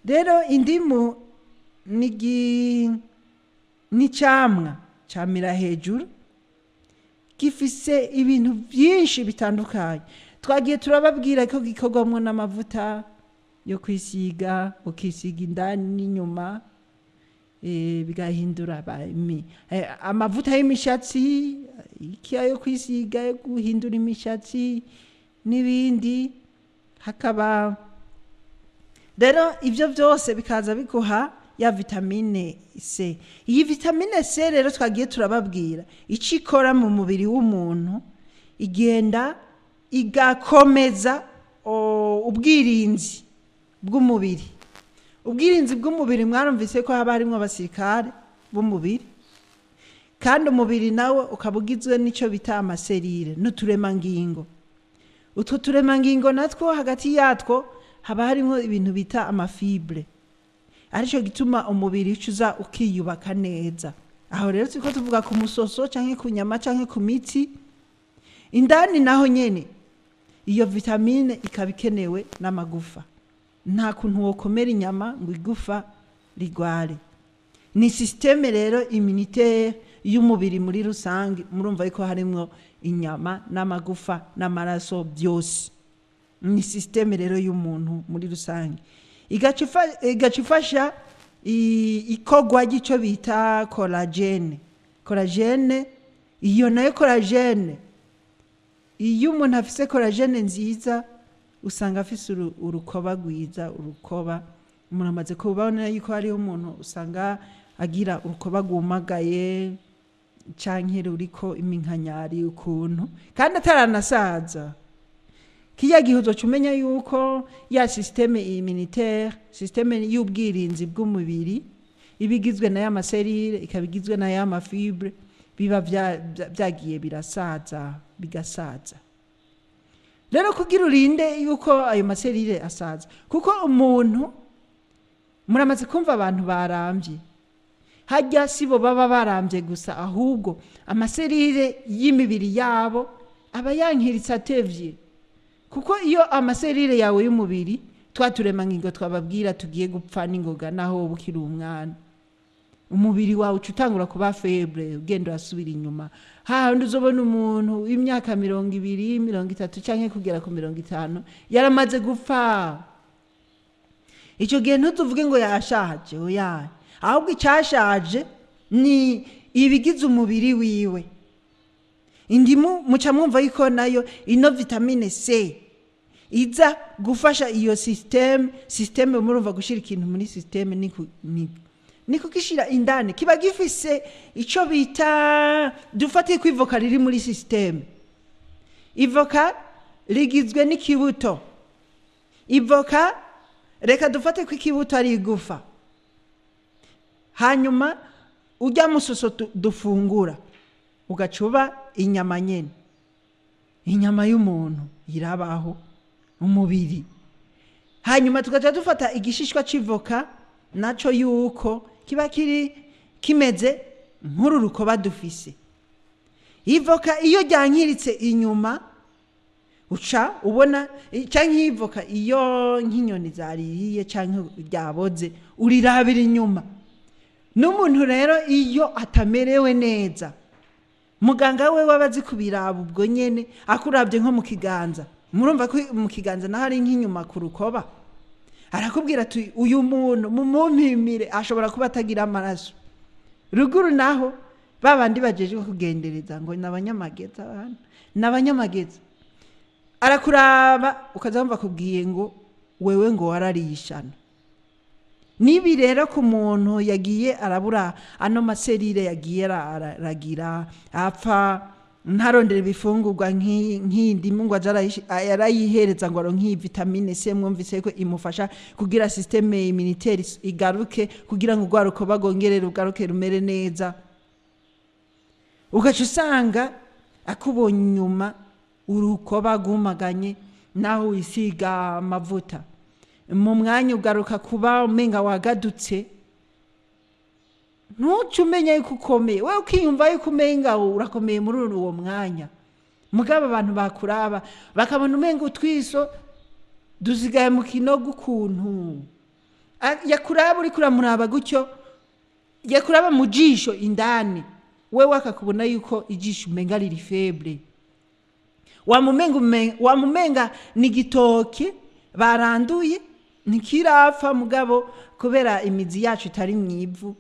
Rero indimu n'icamwa camira hejuru, gifise ibintu byinshi bitandukanye. Twagiye turababwira ko gikorwamwo n'amavuta yo kwisiga, ukisiga indani n'inyuma, bigahindura amavuta y'imishatsi, ikiya yo kwisiga yo guhindura imishatsi n'ibindi. Hakaba rero ibyo byose bikaza biguha ya vitamine C. Iyi vitamine C rero twagiye turababwira icyo ikora mu mubiri w'umuntu: igenda igakomeza ubwirinzi bw'umubiri. Ubwirinzi bw'umubiri mwarumvise ko haba harimo abasirikare b'umubiri, kandi umubiri nawe ukaba ugizwe n'icyo bita ama cellules n'uturemangingo. Utwo turemangingo natwo hagati yatwo haba harimo ibintu bita ama fibres, aricyo gituma umubiri uza ukiyubaka neza. Aho rero turiko tuvuga ku musoso canke ku nyama canke ku mitsi indani naho nyene. Iyo vitamine ikaba ikenewe n'amagufa. Nta kuntu wokomera inyama ngo igufa rigware. Ni système rero immunitaire y'umubiri muri rusange. Murumva yuko harimwo inyama n'amagufa n'amaraso byose. Ni système rero y'umuntu muri rusange, igaca ifasha ikorwa ry'icyo bita collagène. Collagène iyo nayo, collagène, iyo umuntu afise collagène nziza, usanga afise urukoba rwiza. Urukoba, umuntu amaze kubona yuko hariho umuntu usanga agira urukoba rwumagaye canke ruriko iminkanyari ukuntu, kandi ataranasaza. Kiya gihe uzoca umenya yuko ya système immunitaire, système y'ubwirinzi bw'umubiri, iba igizwe na ya ma cellules, ikaba igizwe na ya ma fibres, biba vyagiye birasaza, bigasaza. Rero kugira urinde yuko ayo ma cellules asaza, kuko umuntu, muramaze kumva abantu barambye, hajya sibo baba barambye gusa, ahubwo ama cellules y'imibiri yabo aba yankiritse, atevye. Kuko iyo ama cellules yawe y'umubiri, twa turemangingo twababwira, tugiye gupfa n'ingoga, naho wowe ukiri umwana, umubiri wawe uca utangura kuba faible, ugenda urasubira inyuma. Hahandi uzobona umuntu w'imyaka 20, 30 canke kugera ku 50 yaramaze gupfa, icyo gihe ntutuvuge ngo yashaje, oya. Ahubwo icyashaje ni ibigize umubiri wiwe. Indimu muca mwumva yuko nayo ino vitamine C iza gufasha iyo système. Système, murumva, gushira ikintu muri système ni kugishira indani, kiba gifise ico bita, dufatiye ko ivoka riri muri système. Ivoka rigizwe n'ikibuto. Ivoka, reka dufate ko ikibuto ari igufa, hanyuma ujya musoso dufungura ugacuba inyama nyene. Inyama y'umuntu irabaho umubiri. Hanyuma tugaca dufata igishishwa c'ivoka, naco yuko kiba kiri kimeze nk'uru rukoba dufise. Ivoka iyo ryankiritse inyuma, uca ubona, canke ivoka iyo nk'inyoni zaririye canke ryaboze, urirabira inyuma. N'umuntu rero iyo atamerewe neza, muganga we waba azi kubiraba ubwo nyene. Akuravye nko mu kiganza, murumva ko mu kiganza naho ari nk'inyuma ku rukoba, arakubwira ati: "Uyu muntu mumumpimire, ashobora kuba atagira amaraso." Ruguru naho babandi bajejwe kugendereza ngo ni abanyamageza, abantu ni abanyamageza, arakuraba ukaza wumva akubwiye ngo wewe ngo wararishana. Nibi rero ku muntu yagiye arabura ano ma cellules, yagiye aragira apfa, ntarondera ibifungurwa nk'indimu ngo aze arayihereza ngo aronke iyi vitamine C. Mwumvise ko imufasha kugira système immunitaire igaruke, kugira ngo urwa rukoba rwongere rugaruke, rumere neza. Ugaca usanga akubonye inyuma urukoba rwumaganye, naho wisiga amavuta, mu mwanya ugaruka kuba umenga wagadutse. Ntuce umenya yuko ukomeye, wewe ukiyumva yuko umenga urakomeye muri uwo mwanya, mugabo abantu bakuraba bakabona umenga utwiso dusigaye mu kinogo ukuntu. Yakuraba uriko uramuraba gutyo, yakuraba mu jisho indani, wewe akakubona yuko ijisho umenga riri faible, wamumenga ni igitoki baranduye, ntikirapfa, mugabo kubera imizi yacu itari mu ivu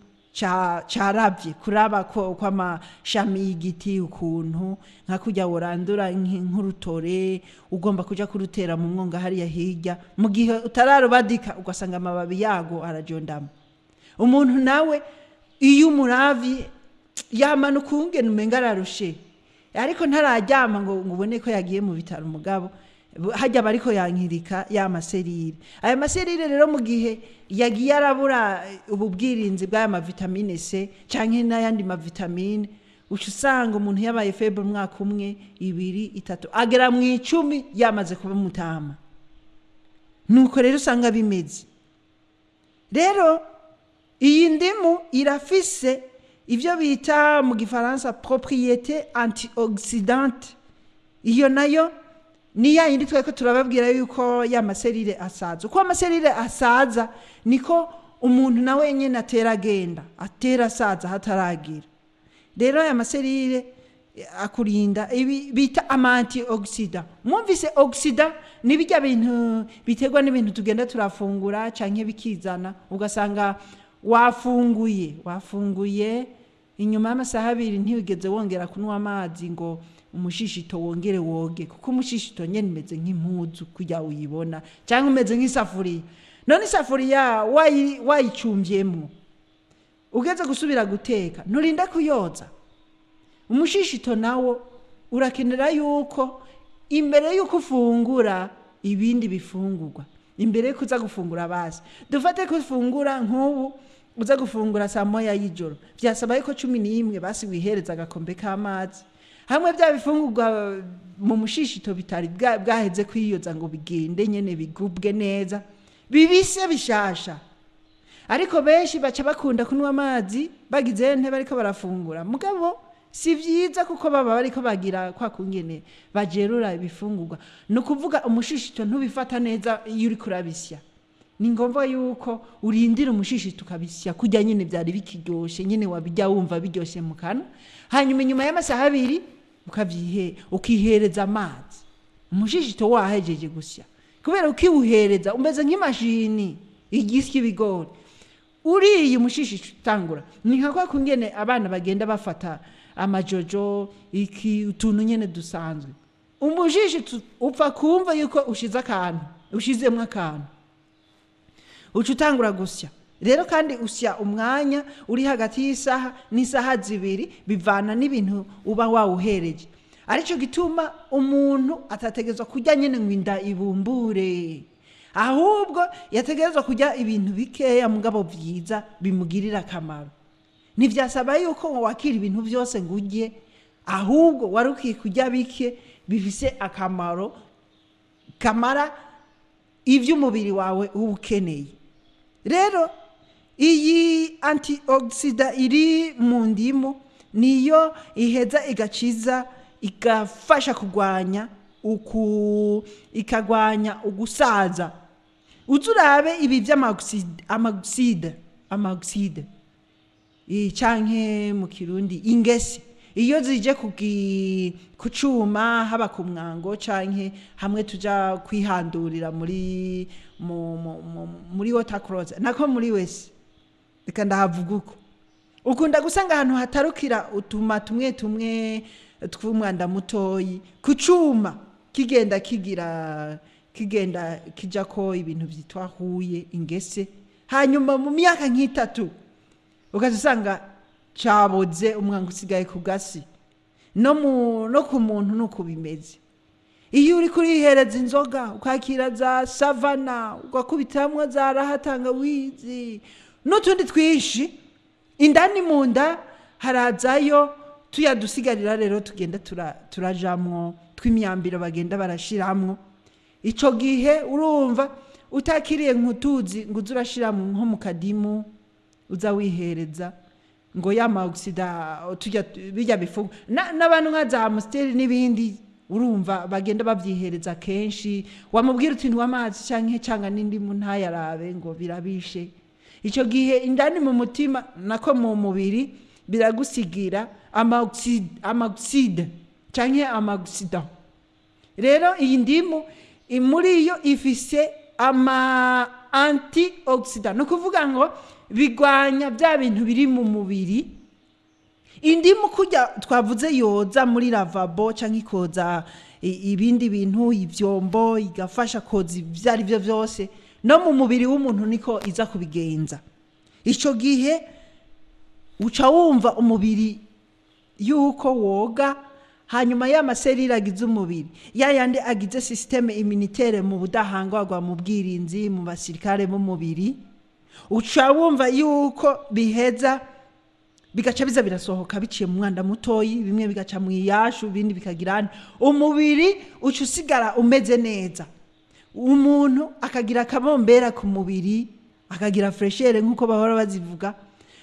caravye. Kuraba ko kw'amashami y'igiti ukuntu, nka kurya worandura nk'urutore ugomba kuja kurutera mu mwonga hariya hirya, mu gihe utararubadika ugasanga amababi yago arajondama. Umuntu nawe iyo umuravye yamanuka ukungene umenga ararushe, ariko ntararyama ngo ubone ko yagiye mu bitaro. Umugabo hajya bariko yankirika ya ma cellules. Aya ma cellules rero, mu gihe yagiye arabura ubu bwirinzi bw'aya ma vitamine C canke n'ayandi ma vitamine, uca usanga umuntu yabaye faible umwaka umwe, 2, 3, agera mu 10 yamaze kuba umutama. Nuko rero usanga bimeze. Rero iyi ndimu irafise ivyo bita mu gifaransa propriété antioxydante. Iyo nayo Ni ya yindi twari ko turababwira yuko ya ma cellules asaza. Uko ama cellules asaza, niko umuntu nawe nyine atera agenda, atera asaza hataragira. Rero aya ma cellules akurinda ibi bita ama antioxydants. Mwumvise oxydant, ni bijya bintu biterwa n'ibintu tugenda turafungura canke bikizana. Ugasanga wafunguye, inyuma y'amasaha 2 ntiwigeze wongera kunywa amazi ngo umushishito wongere woge, kuko umushishito nyene umeze nk'impuzu kujya uyibona, cyangwa umeze nk'isafuriya. None isafuriya wayicumbyemwo, ugeze gusubira guteka nturinda kuyoza? Umushishito nawo urakenera yuko imbere yuko ufungura ibindi bifungurwa, imbere yuko uza gufungura, basi dufate ko ufungura nk'ubu uza gufungura saa 1 y'ijoro, byasaba yuko 11 basi wihereza agakombe k'amazi, hamwe bya bifungurwa mu mushishito bitari bwaheze kwiyoza ngo bigende nyene bigubwe neza, bibise bishasha. Ariko benshi baca bakunda kunywa amazi bagize nte, bariko barafungura. Mugabo si vyiza, kuko baba bariko bagira kwa kungene bajerura ibifungurwa, ni ukuvuga umushishito ntubifata neza. Iyo uriko urabisya, ni ngombwa yuko urindira umushishito ukabisya kurya nyine byari bikiryoshe, nyine wabijya wumva biryoshe mu kanwa, hanyuma inyuma y'amasaha 2 ukihereza amazi umushishito wahejeje gusya. Kubera ukiwuhereza umeze nk'imashini igisya ibigori. Uriye, umushishito utangura, ni nka kwa kungene abana bagenda bafata amajojo, iki, utuntu nyene dusanzwe. Umushishito upfa kumva yuko ushize akantu, ushizemwo akantu, uca utangura gusya. Rero kandi usya umwanya uri hagati y'isaha n'isaha 2, bivana n'ibintu uba wawuhereje. Aricyo gituma umuntu atategerezwa kurya nyine ngo inda ibumbure, ahubwo yategerezwa kurya ibintu bikeya mugabo byiza bimugirira akamaro. Ntibyasaba yuko wakira ibintu byose ngo urye, ahubwo wari ukwiye kurya bike bifise akamaro kamara ibyo umubiri wawe uba ukeneye. Rero iyi antioxydant iri mu ndimu niyo iheza igaciza igafasha kurwanya uku ikagwanya ugusaza. Uza urabe ibi by'amaoxyde, amaoxyde canke mu Kirundi ingese, iyo zije ku cuma, haba ku mwango canke hamwe tuja kwihandurira muri water closet, nako muri WC, reka ndahavuga uko, ukunda gusanga ahantu hatarukira utuma tumwe tumwe tw'umwanda mutoyi ku cuma, kigenda kigira, kigenda kijako ibintu vyitwa huye, ingese. Hanyuma mu myaka nk'itatu ukaza usanga caboze, umwanga usigaye ku gasi. No ku muntu nuko bimeze. Iyo uri kurihereza inzoga, ukakira za Savana, ugakubitamwo za Raha tangawizi n'utundi twinshi, indani mu nda harazayo tuya dusigarira. Rero tugenda turajamwo tw'imyambiro bagenda barashiramwo. Ico gihe urumva utakiriye nk'utuzi ngo uze urashiramwo nko mu kadimu, uza wihereza ngo ya ma oxydants tujya bijya bifunga n'abantu nka za Amstel n'ibindi, urumva bagenda babyihereza kenshi, wamubwira uti ntunywa amazi canke canga n'indimu, ntayarabe ngo birabishe. Ico gihe indani mu mutima, nako mu mubiri, biragusigira amaoxyde canke amaoxydant. Rero iyi ndimu muri yo ifise ama antioxydants, ni ukuvuga ngo bigwanya bya bintu biri mu mubiri. Indimu kurya twavuze yoza muri lavabo cyangwa ikoza ibindi bintu, ivyombo, igafasha koza ibyo ari byo byose, no mu mubiri w'umuntu niko iza kubigenza. Ico gihe uca wumva umubiri yuko woga, hanyuma ya ma cellules agize umubiri, ya yandi agize système immunitaire, mu budahangarwa, mu bwirinzi, mu basirikare b'umubiri, uca wumva yuko biheza bigaca biza birasohoka biciye mu mwanda mutoyi, bimwe bigaca mu iyashu, ibindi bikagira. Umubiri uca usigara umeze neza, umuntu akagira akabombera ku mubiri, akagira fraîcheur nk'uko bahora bazivuga,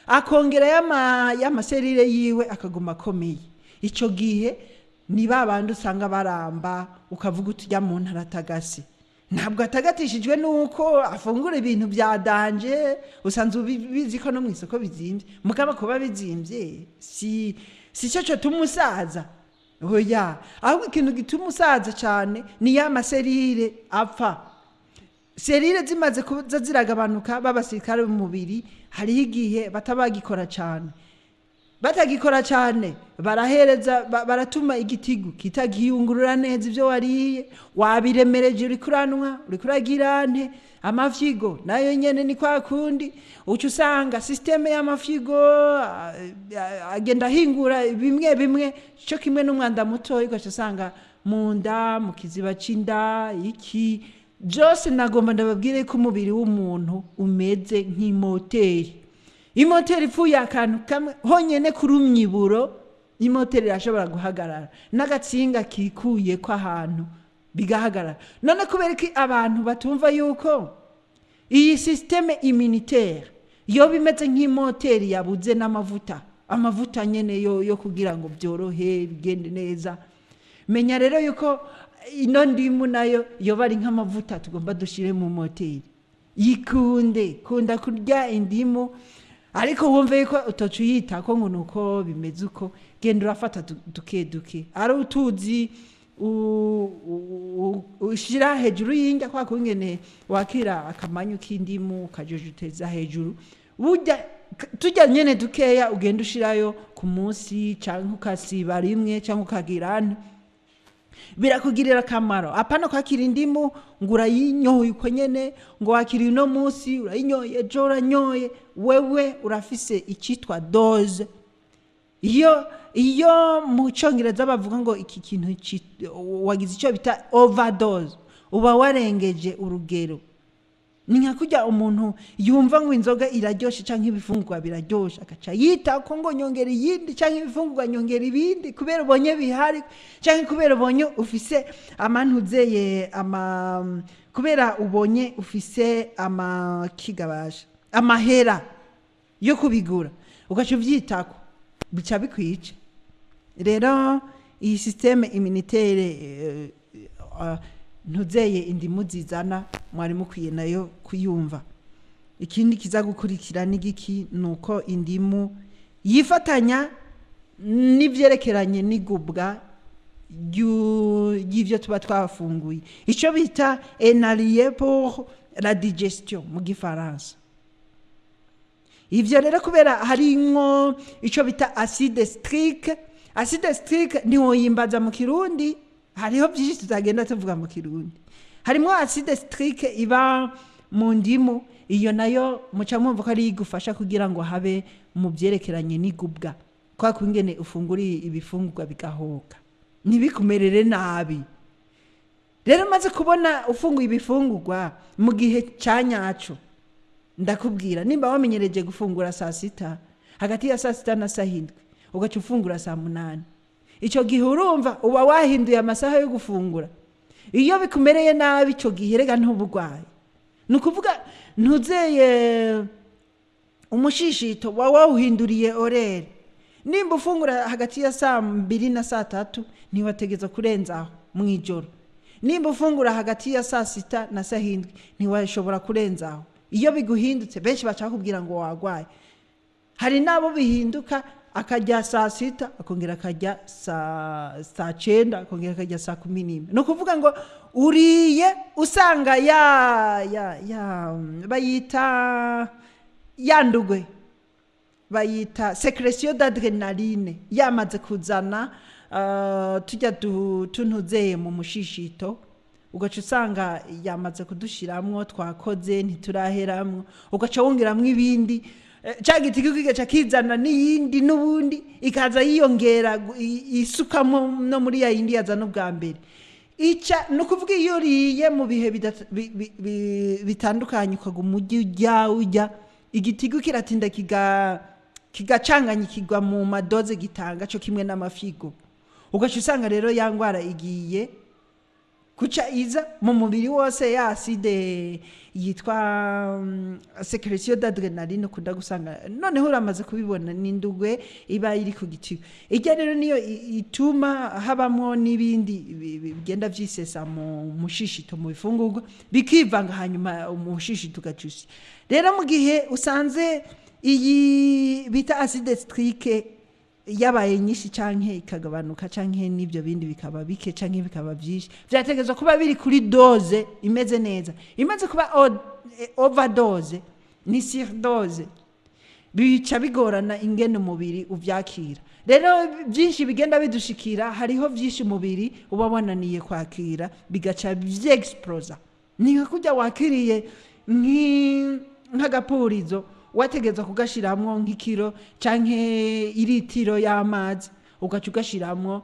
akongera y'ama cellules yiwe akaguma akomeye. Ico gihe Ni ba bandi usanga baramba, ukavuga uti: "Ujya mu ntara atagase." Ntabwo atagatishijwe nuko afungura ibintu bya danger. Usanzwe ubizi ko no mu isoko bizimbye, mugabo kuba bizimbye si cyo cyotuma umusaza. Oya, ahubwo ikintu gituma umusaza cyane ni ya ma cellules apfa. Cellules zimaze kuza ziragabanuka, b'abasirikare b'umubiri, hariho igihe batabagikora cyane. Batagikora cyane, barahereza baratuma igitigu kitagiyungurura neza ibyo wariye, wabiremereje, uri kuranywa, uri kuragira nte. Amafyigo nayo nyene ni kwa kundi, uca usanga système y'amafyigo agenda ahingura bimwe bimwe, cyo kimwe n'umwanda mutoya, ugaca usanga mu nda, mu kiziba c'inda, iki byose. Nagomba ndababwire ko umubiri w'umuntu umeze nk'imoteri. Imoteri ipfuye akantu kamwe honyine kuri umwiburo, imoteri irashobora guhagarara, n'agatsinga kikuye ko ahantu bigahagarara. None kubera ko abantu batumva yuko iyi système immunitaire yoba imeze nk'imoteri yabuze n'amavuta, amavuta nyene yo kugira ngo byorohe, bigende neza. Menya rero yuko ino ndimu nayo yoba ari nk'amavuta tugomba dushire mu moteri. Yikunde, kunda kurya indimu, ariko wumve yuko utoca uyitako ngo nuko bimeze uko. Genda urafata duke duke, ari utuzi ushira hejuru y'indya, kwa kungene wakira akamanyu k'indimu ukajujuteza hejuru. Burya turya nyene dukeya ugenda ushirayo ku munsi, canke ukasiba rimwe, canke ukagira ane, birakugirira akamaro. Apana kwakira indimu ngo urayinyoye uko nyene, ngo wakiriye uno munsi urayinyoye, ejo uranyoye. Wewe urafise icyitwa dose. Iyo mu Cyongereza bavuga ngo iki kintu wagize icyo bita overdose, uba warengeje urugero. Ni nka kurya umuntu yumva ngo inzoga iraryoshe cyangwa ibifungurwa biraryoshe, agaca yita ko ngo nyongera iyindi, cyangwa ibifungurwa nyongera ibindi, kubera ubonye bihari, cyangwa kubera ubonye ufise amantuzeye ama, kubera ubonye ufise amakigabasha, amahera yo kubigura, ugaca ubyitako, bica bikwica. Rero iyi système immunitaire ntuzeye indimu zizana, mwari mukwiye nayo kuyumva. Ikindi kiza gukurikira n'igiki? Ni uko indimu yifatanya n'ibyerekeranye n'igubwa ry'ibyo tuba twafunguye, icyo bita un allié pour la digestion mu Gifaransa. Ivyo rero kubera harimwo icyo bita acide citrique. Acide citrique ntiwoyimbaza mu Kirundi, hariho byinshi tutagenda tuvuga mu Kirundi. Harimo acide citrique iba mu ndimu, iyo nayo muca mwumva ko ari igufasha kugira ngo habe mu byerekeranye n'igubwa, kwa kungene ufungura ibifungurwa bigahoka, ntibikumerere nabi. Rero umaze kubona ufunguye ibifungurwa mu gihe cya nyaco, ndakubwira, nimba wamenyereje gufungura saa sita, hagati ya saa sita na saa hindwi, ugaca ufungura saa munani, icyo gihe urumva uba wahinduye amasaha yo gufungura. Iyo bikumereye nabi icyo gihe, rega ntubugwaye. Ni ukuvuga ntuzeye umushishito wa wawuhinduriye horaire. Nimba ufungura hagati ya saa mbiri na saa tatu, ntiwategeza kurenzaho mu ijoro. Nimba ufungura hagati ya saa sita na saa hindwi, ntiwashobora kurenzaho. Iyo biguhindutse, benshi baca bakubwira ngo wagwaye. Hari n'abo bihinduka, akajya saa sita, akongera akajya saa cyenda, akongera akajya saa 11. Ni ukuvuga ngo uriye usanga ya bayita yandugwe, bayita sécrétion d'adrénaline, yamaze kuzana tujya tuntuzeye mu mushishito, ugaca usanga yamaze kudushiramwo, twakoze ntituraheramwo, ugaca wongeramwo ibindi. Ca giti kigaca kizana n'iyindi n'ubundi, ikaza yiyongera, isukamo no muri ya yindi yazana ubwa mbere. Ica ni ukuvuga iyo uriye mu bihe bitandukanye, ukaguma ujya ujya ujya, igitigu kiratinda kigacanganya, kigwa mu ma doses gitanga, cyo kimwe n'amafigo, ugaca usanga rero ya ndwara igiye. Kuca iza mu mubiri wose ya acide yitwa sécrétion d'adrénaline ukunda gusanga. Noneho uramaze kubibona, n'indugwe iba iri ku gitiyo ijya rero niyo ituma habamwo n'ibindi bigenda vyisesa mu mushishito, mu bifungurwa, bikivanga, hanyuma umushishito ugacusa. Rero mu gihe usanze iyi bita acide citrique yabaye nyinshi canke ikagabanuka, canke n'ibyo bindi bikaba bike canke bikaba byinshi, vyategerezwa kuba biri kuri dose imeze neza. Imaze kuba overdose ni surdose, bica bigorana ingene umubiri uvyakira. Rero byinshi bigenda bidushikira, hariho byinshi umubiri uba wananiye kwakira, bigaca vyexplosa. Ni nka kurya wakiriye nk'agapurizo, wategerezwa kugashiramwo nk'ikiro canke iritiro y'amazi, ugaca ugashiramwo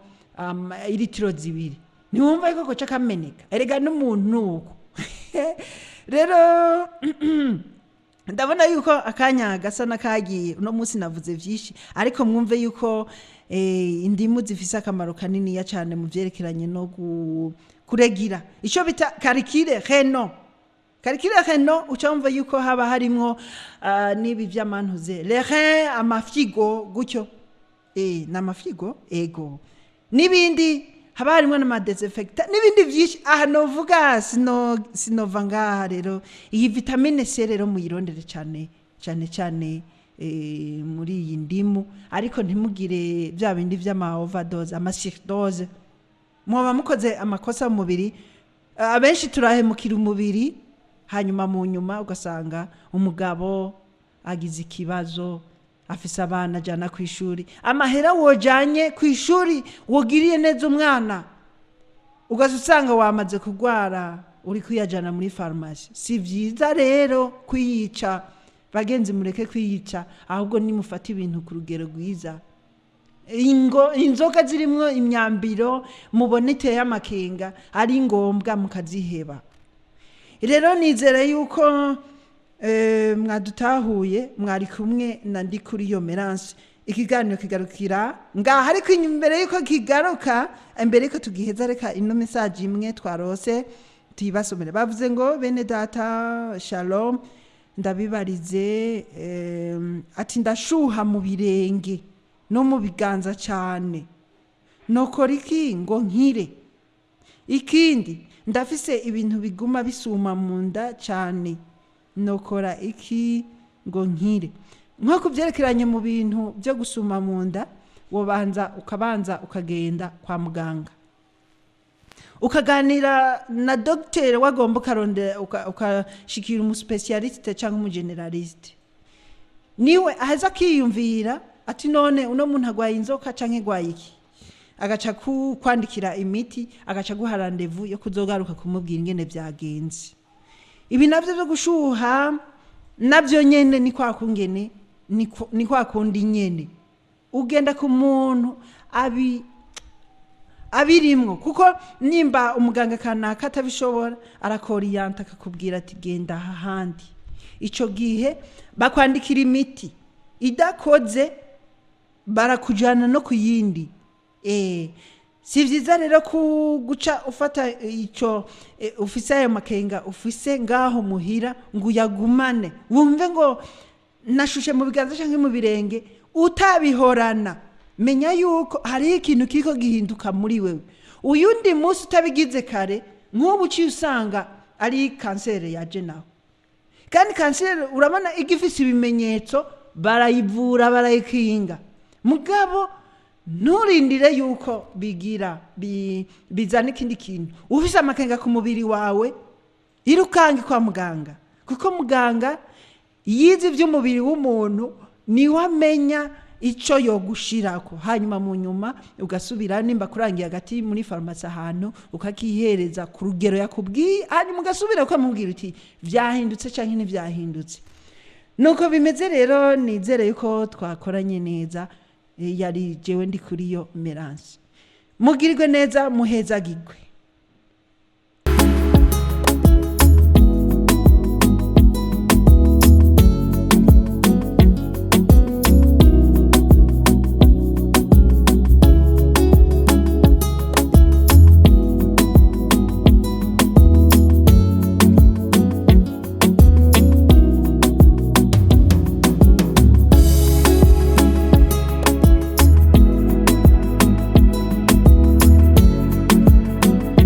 iritiro 2, ntiwumva yuko koca kameneka? Erega n'umuntu uko. Rero ndabona yuko akanya gasa n'akagiye. Uno munsi navuze byinshi, ariko mwumve yuko indimu zifise akamaro kaniniya cyane mu byerekeranye no kuregira icyo bita calculs rénaux. Calculs rénaux, uca wumva yuko haba harimwo n'ibi by'amantuze, les reins, amafyigo gutyo, ni amafyigo, ego, n'ibindi, haba harimo n'amadésinfectants n'ibindi byinshi. Aha novuga sinova ngaha. Rero iyi vitamine C rero muyirondere cyane cyane cyane muri iyi ndimu, ariko ntimugire bya bindi by'ama overdose, ama surdose, muba mukoze amakosa mu mubiri. Abenshi turahemukira umubiri, hanyuma mu nyuma ugasanga umugabo agize ikibazo, afise abana ajyana ku ishuri, amahera wojanye ku ishuri wogiriye neza umwana, ugaza usanga wamaze kurwara uri kuyajyana muri farumasi. Si byiza rero kwiyica, bagenzi, mureke kwiyica, ahubwo nimufate ibintu ku rugero rwiza. Ingo inzoga zirimo imyambiro mubona iteye amakenga, ari ngombwa mukaziheba. Rero nizere yuko mwadutahuye. Mwari kumwe na Ndikuriyo Merance. Ikiganiro kigarukira ngaha, ariko imbere yuko kigaruka, imbere yuko tugiheza, reka ino message imwe twarose tuyibasomere. Bavuze ngo: "Bene data, shalom, ndabibarize." Ati: "Ndashuha mu birenge no mu biganza cyane, nokora iki ngo nkire? Ikindi, ndafise ibintu biguma bisuma mu nda cyane, nokora iki ngo nkire?" Nko ku byerekeranye mu bintu byo gusuma mu nda, wobanza ukabanza ukagenda kwa muganga, ukaganira na dogiteri wagomba, ukarondera ukashikira umuspécialiste cyangwa umugénéraliste, niwe aheza akiyumvira ati: "None uno muntu agwaye inzoka canke agwaye iki?" Agaca kwandikira imiti, agaca guha rendez-vous yo kuzogaruka kumubwira ingene vyagenze. Ibi navyo byo gushuha navyo nyene ni kwa kungene, ni kwa kundi nyene ugenda ku muntu abirimwo, kuko nimba umuganga kanaka atabishobora, arakoriyanta, akakubwira ati: "Genda aha handi." Ico gihe bakwandikira imiti, idakoze barakujana no ku yindi. Si vyiza rero ku guca ufata ico ufise ayo makenga ufise ngaho muhira ngo uyagumane, wumve ngo nashushe mu biganza canke mu birenge utabihorana. Menya yuko hariho ikintu kiriko gihinduka muri wewe. Uyundi munsi utabigize kare, nk'ubu uciye usanga ari kanseri yaje nawe. Kandi kanseri urabona igifise ibimenyetso, barayivura, barayikinga. Mugabo nturindire yuko bigira bizana ikindi kintu. Ufise amakenga ku mubiri wawe, irukange kwa muganga, kuko muganga yize iby'umubiri w'umuntu, niwe amenya icyo yogushirako. Hanyuma mu nyuma ugasubira, nimba kurangiye hagati muri farumasi ahantu, ukakihereza ku rugero yakubwiye, hanyuma ugasubira ukamubwira uti: "Vyahindutse canke ntivyahindutse?" Nuko bimeze. Rero nizere yuko twakoranye neza. Yari jewe Ndikuriyo Merance. Mugirirwe neza, muhezagirwe.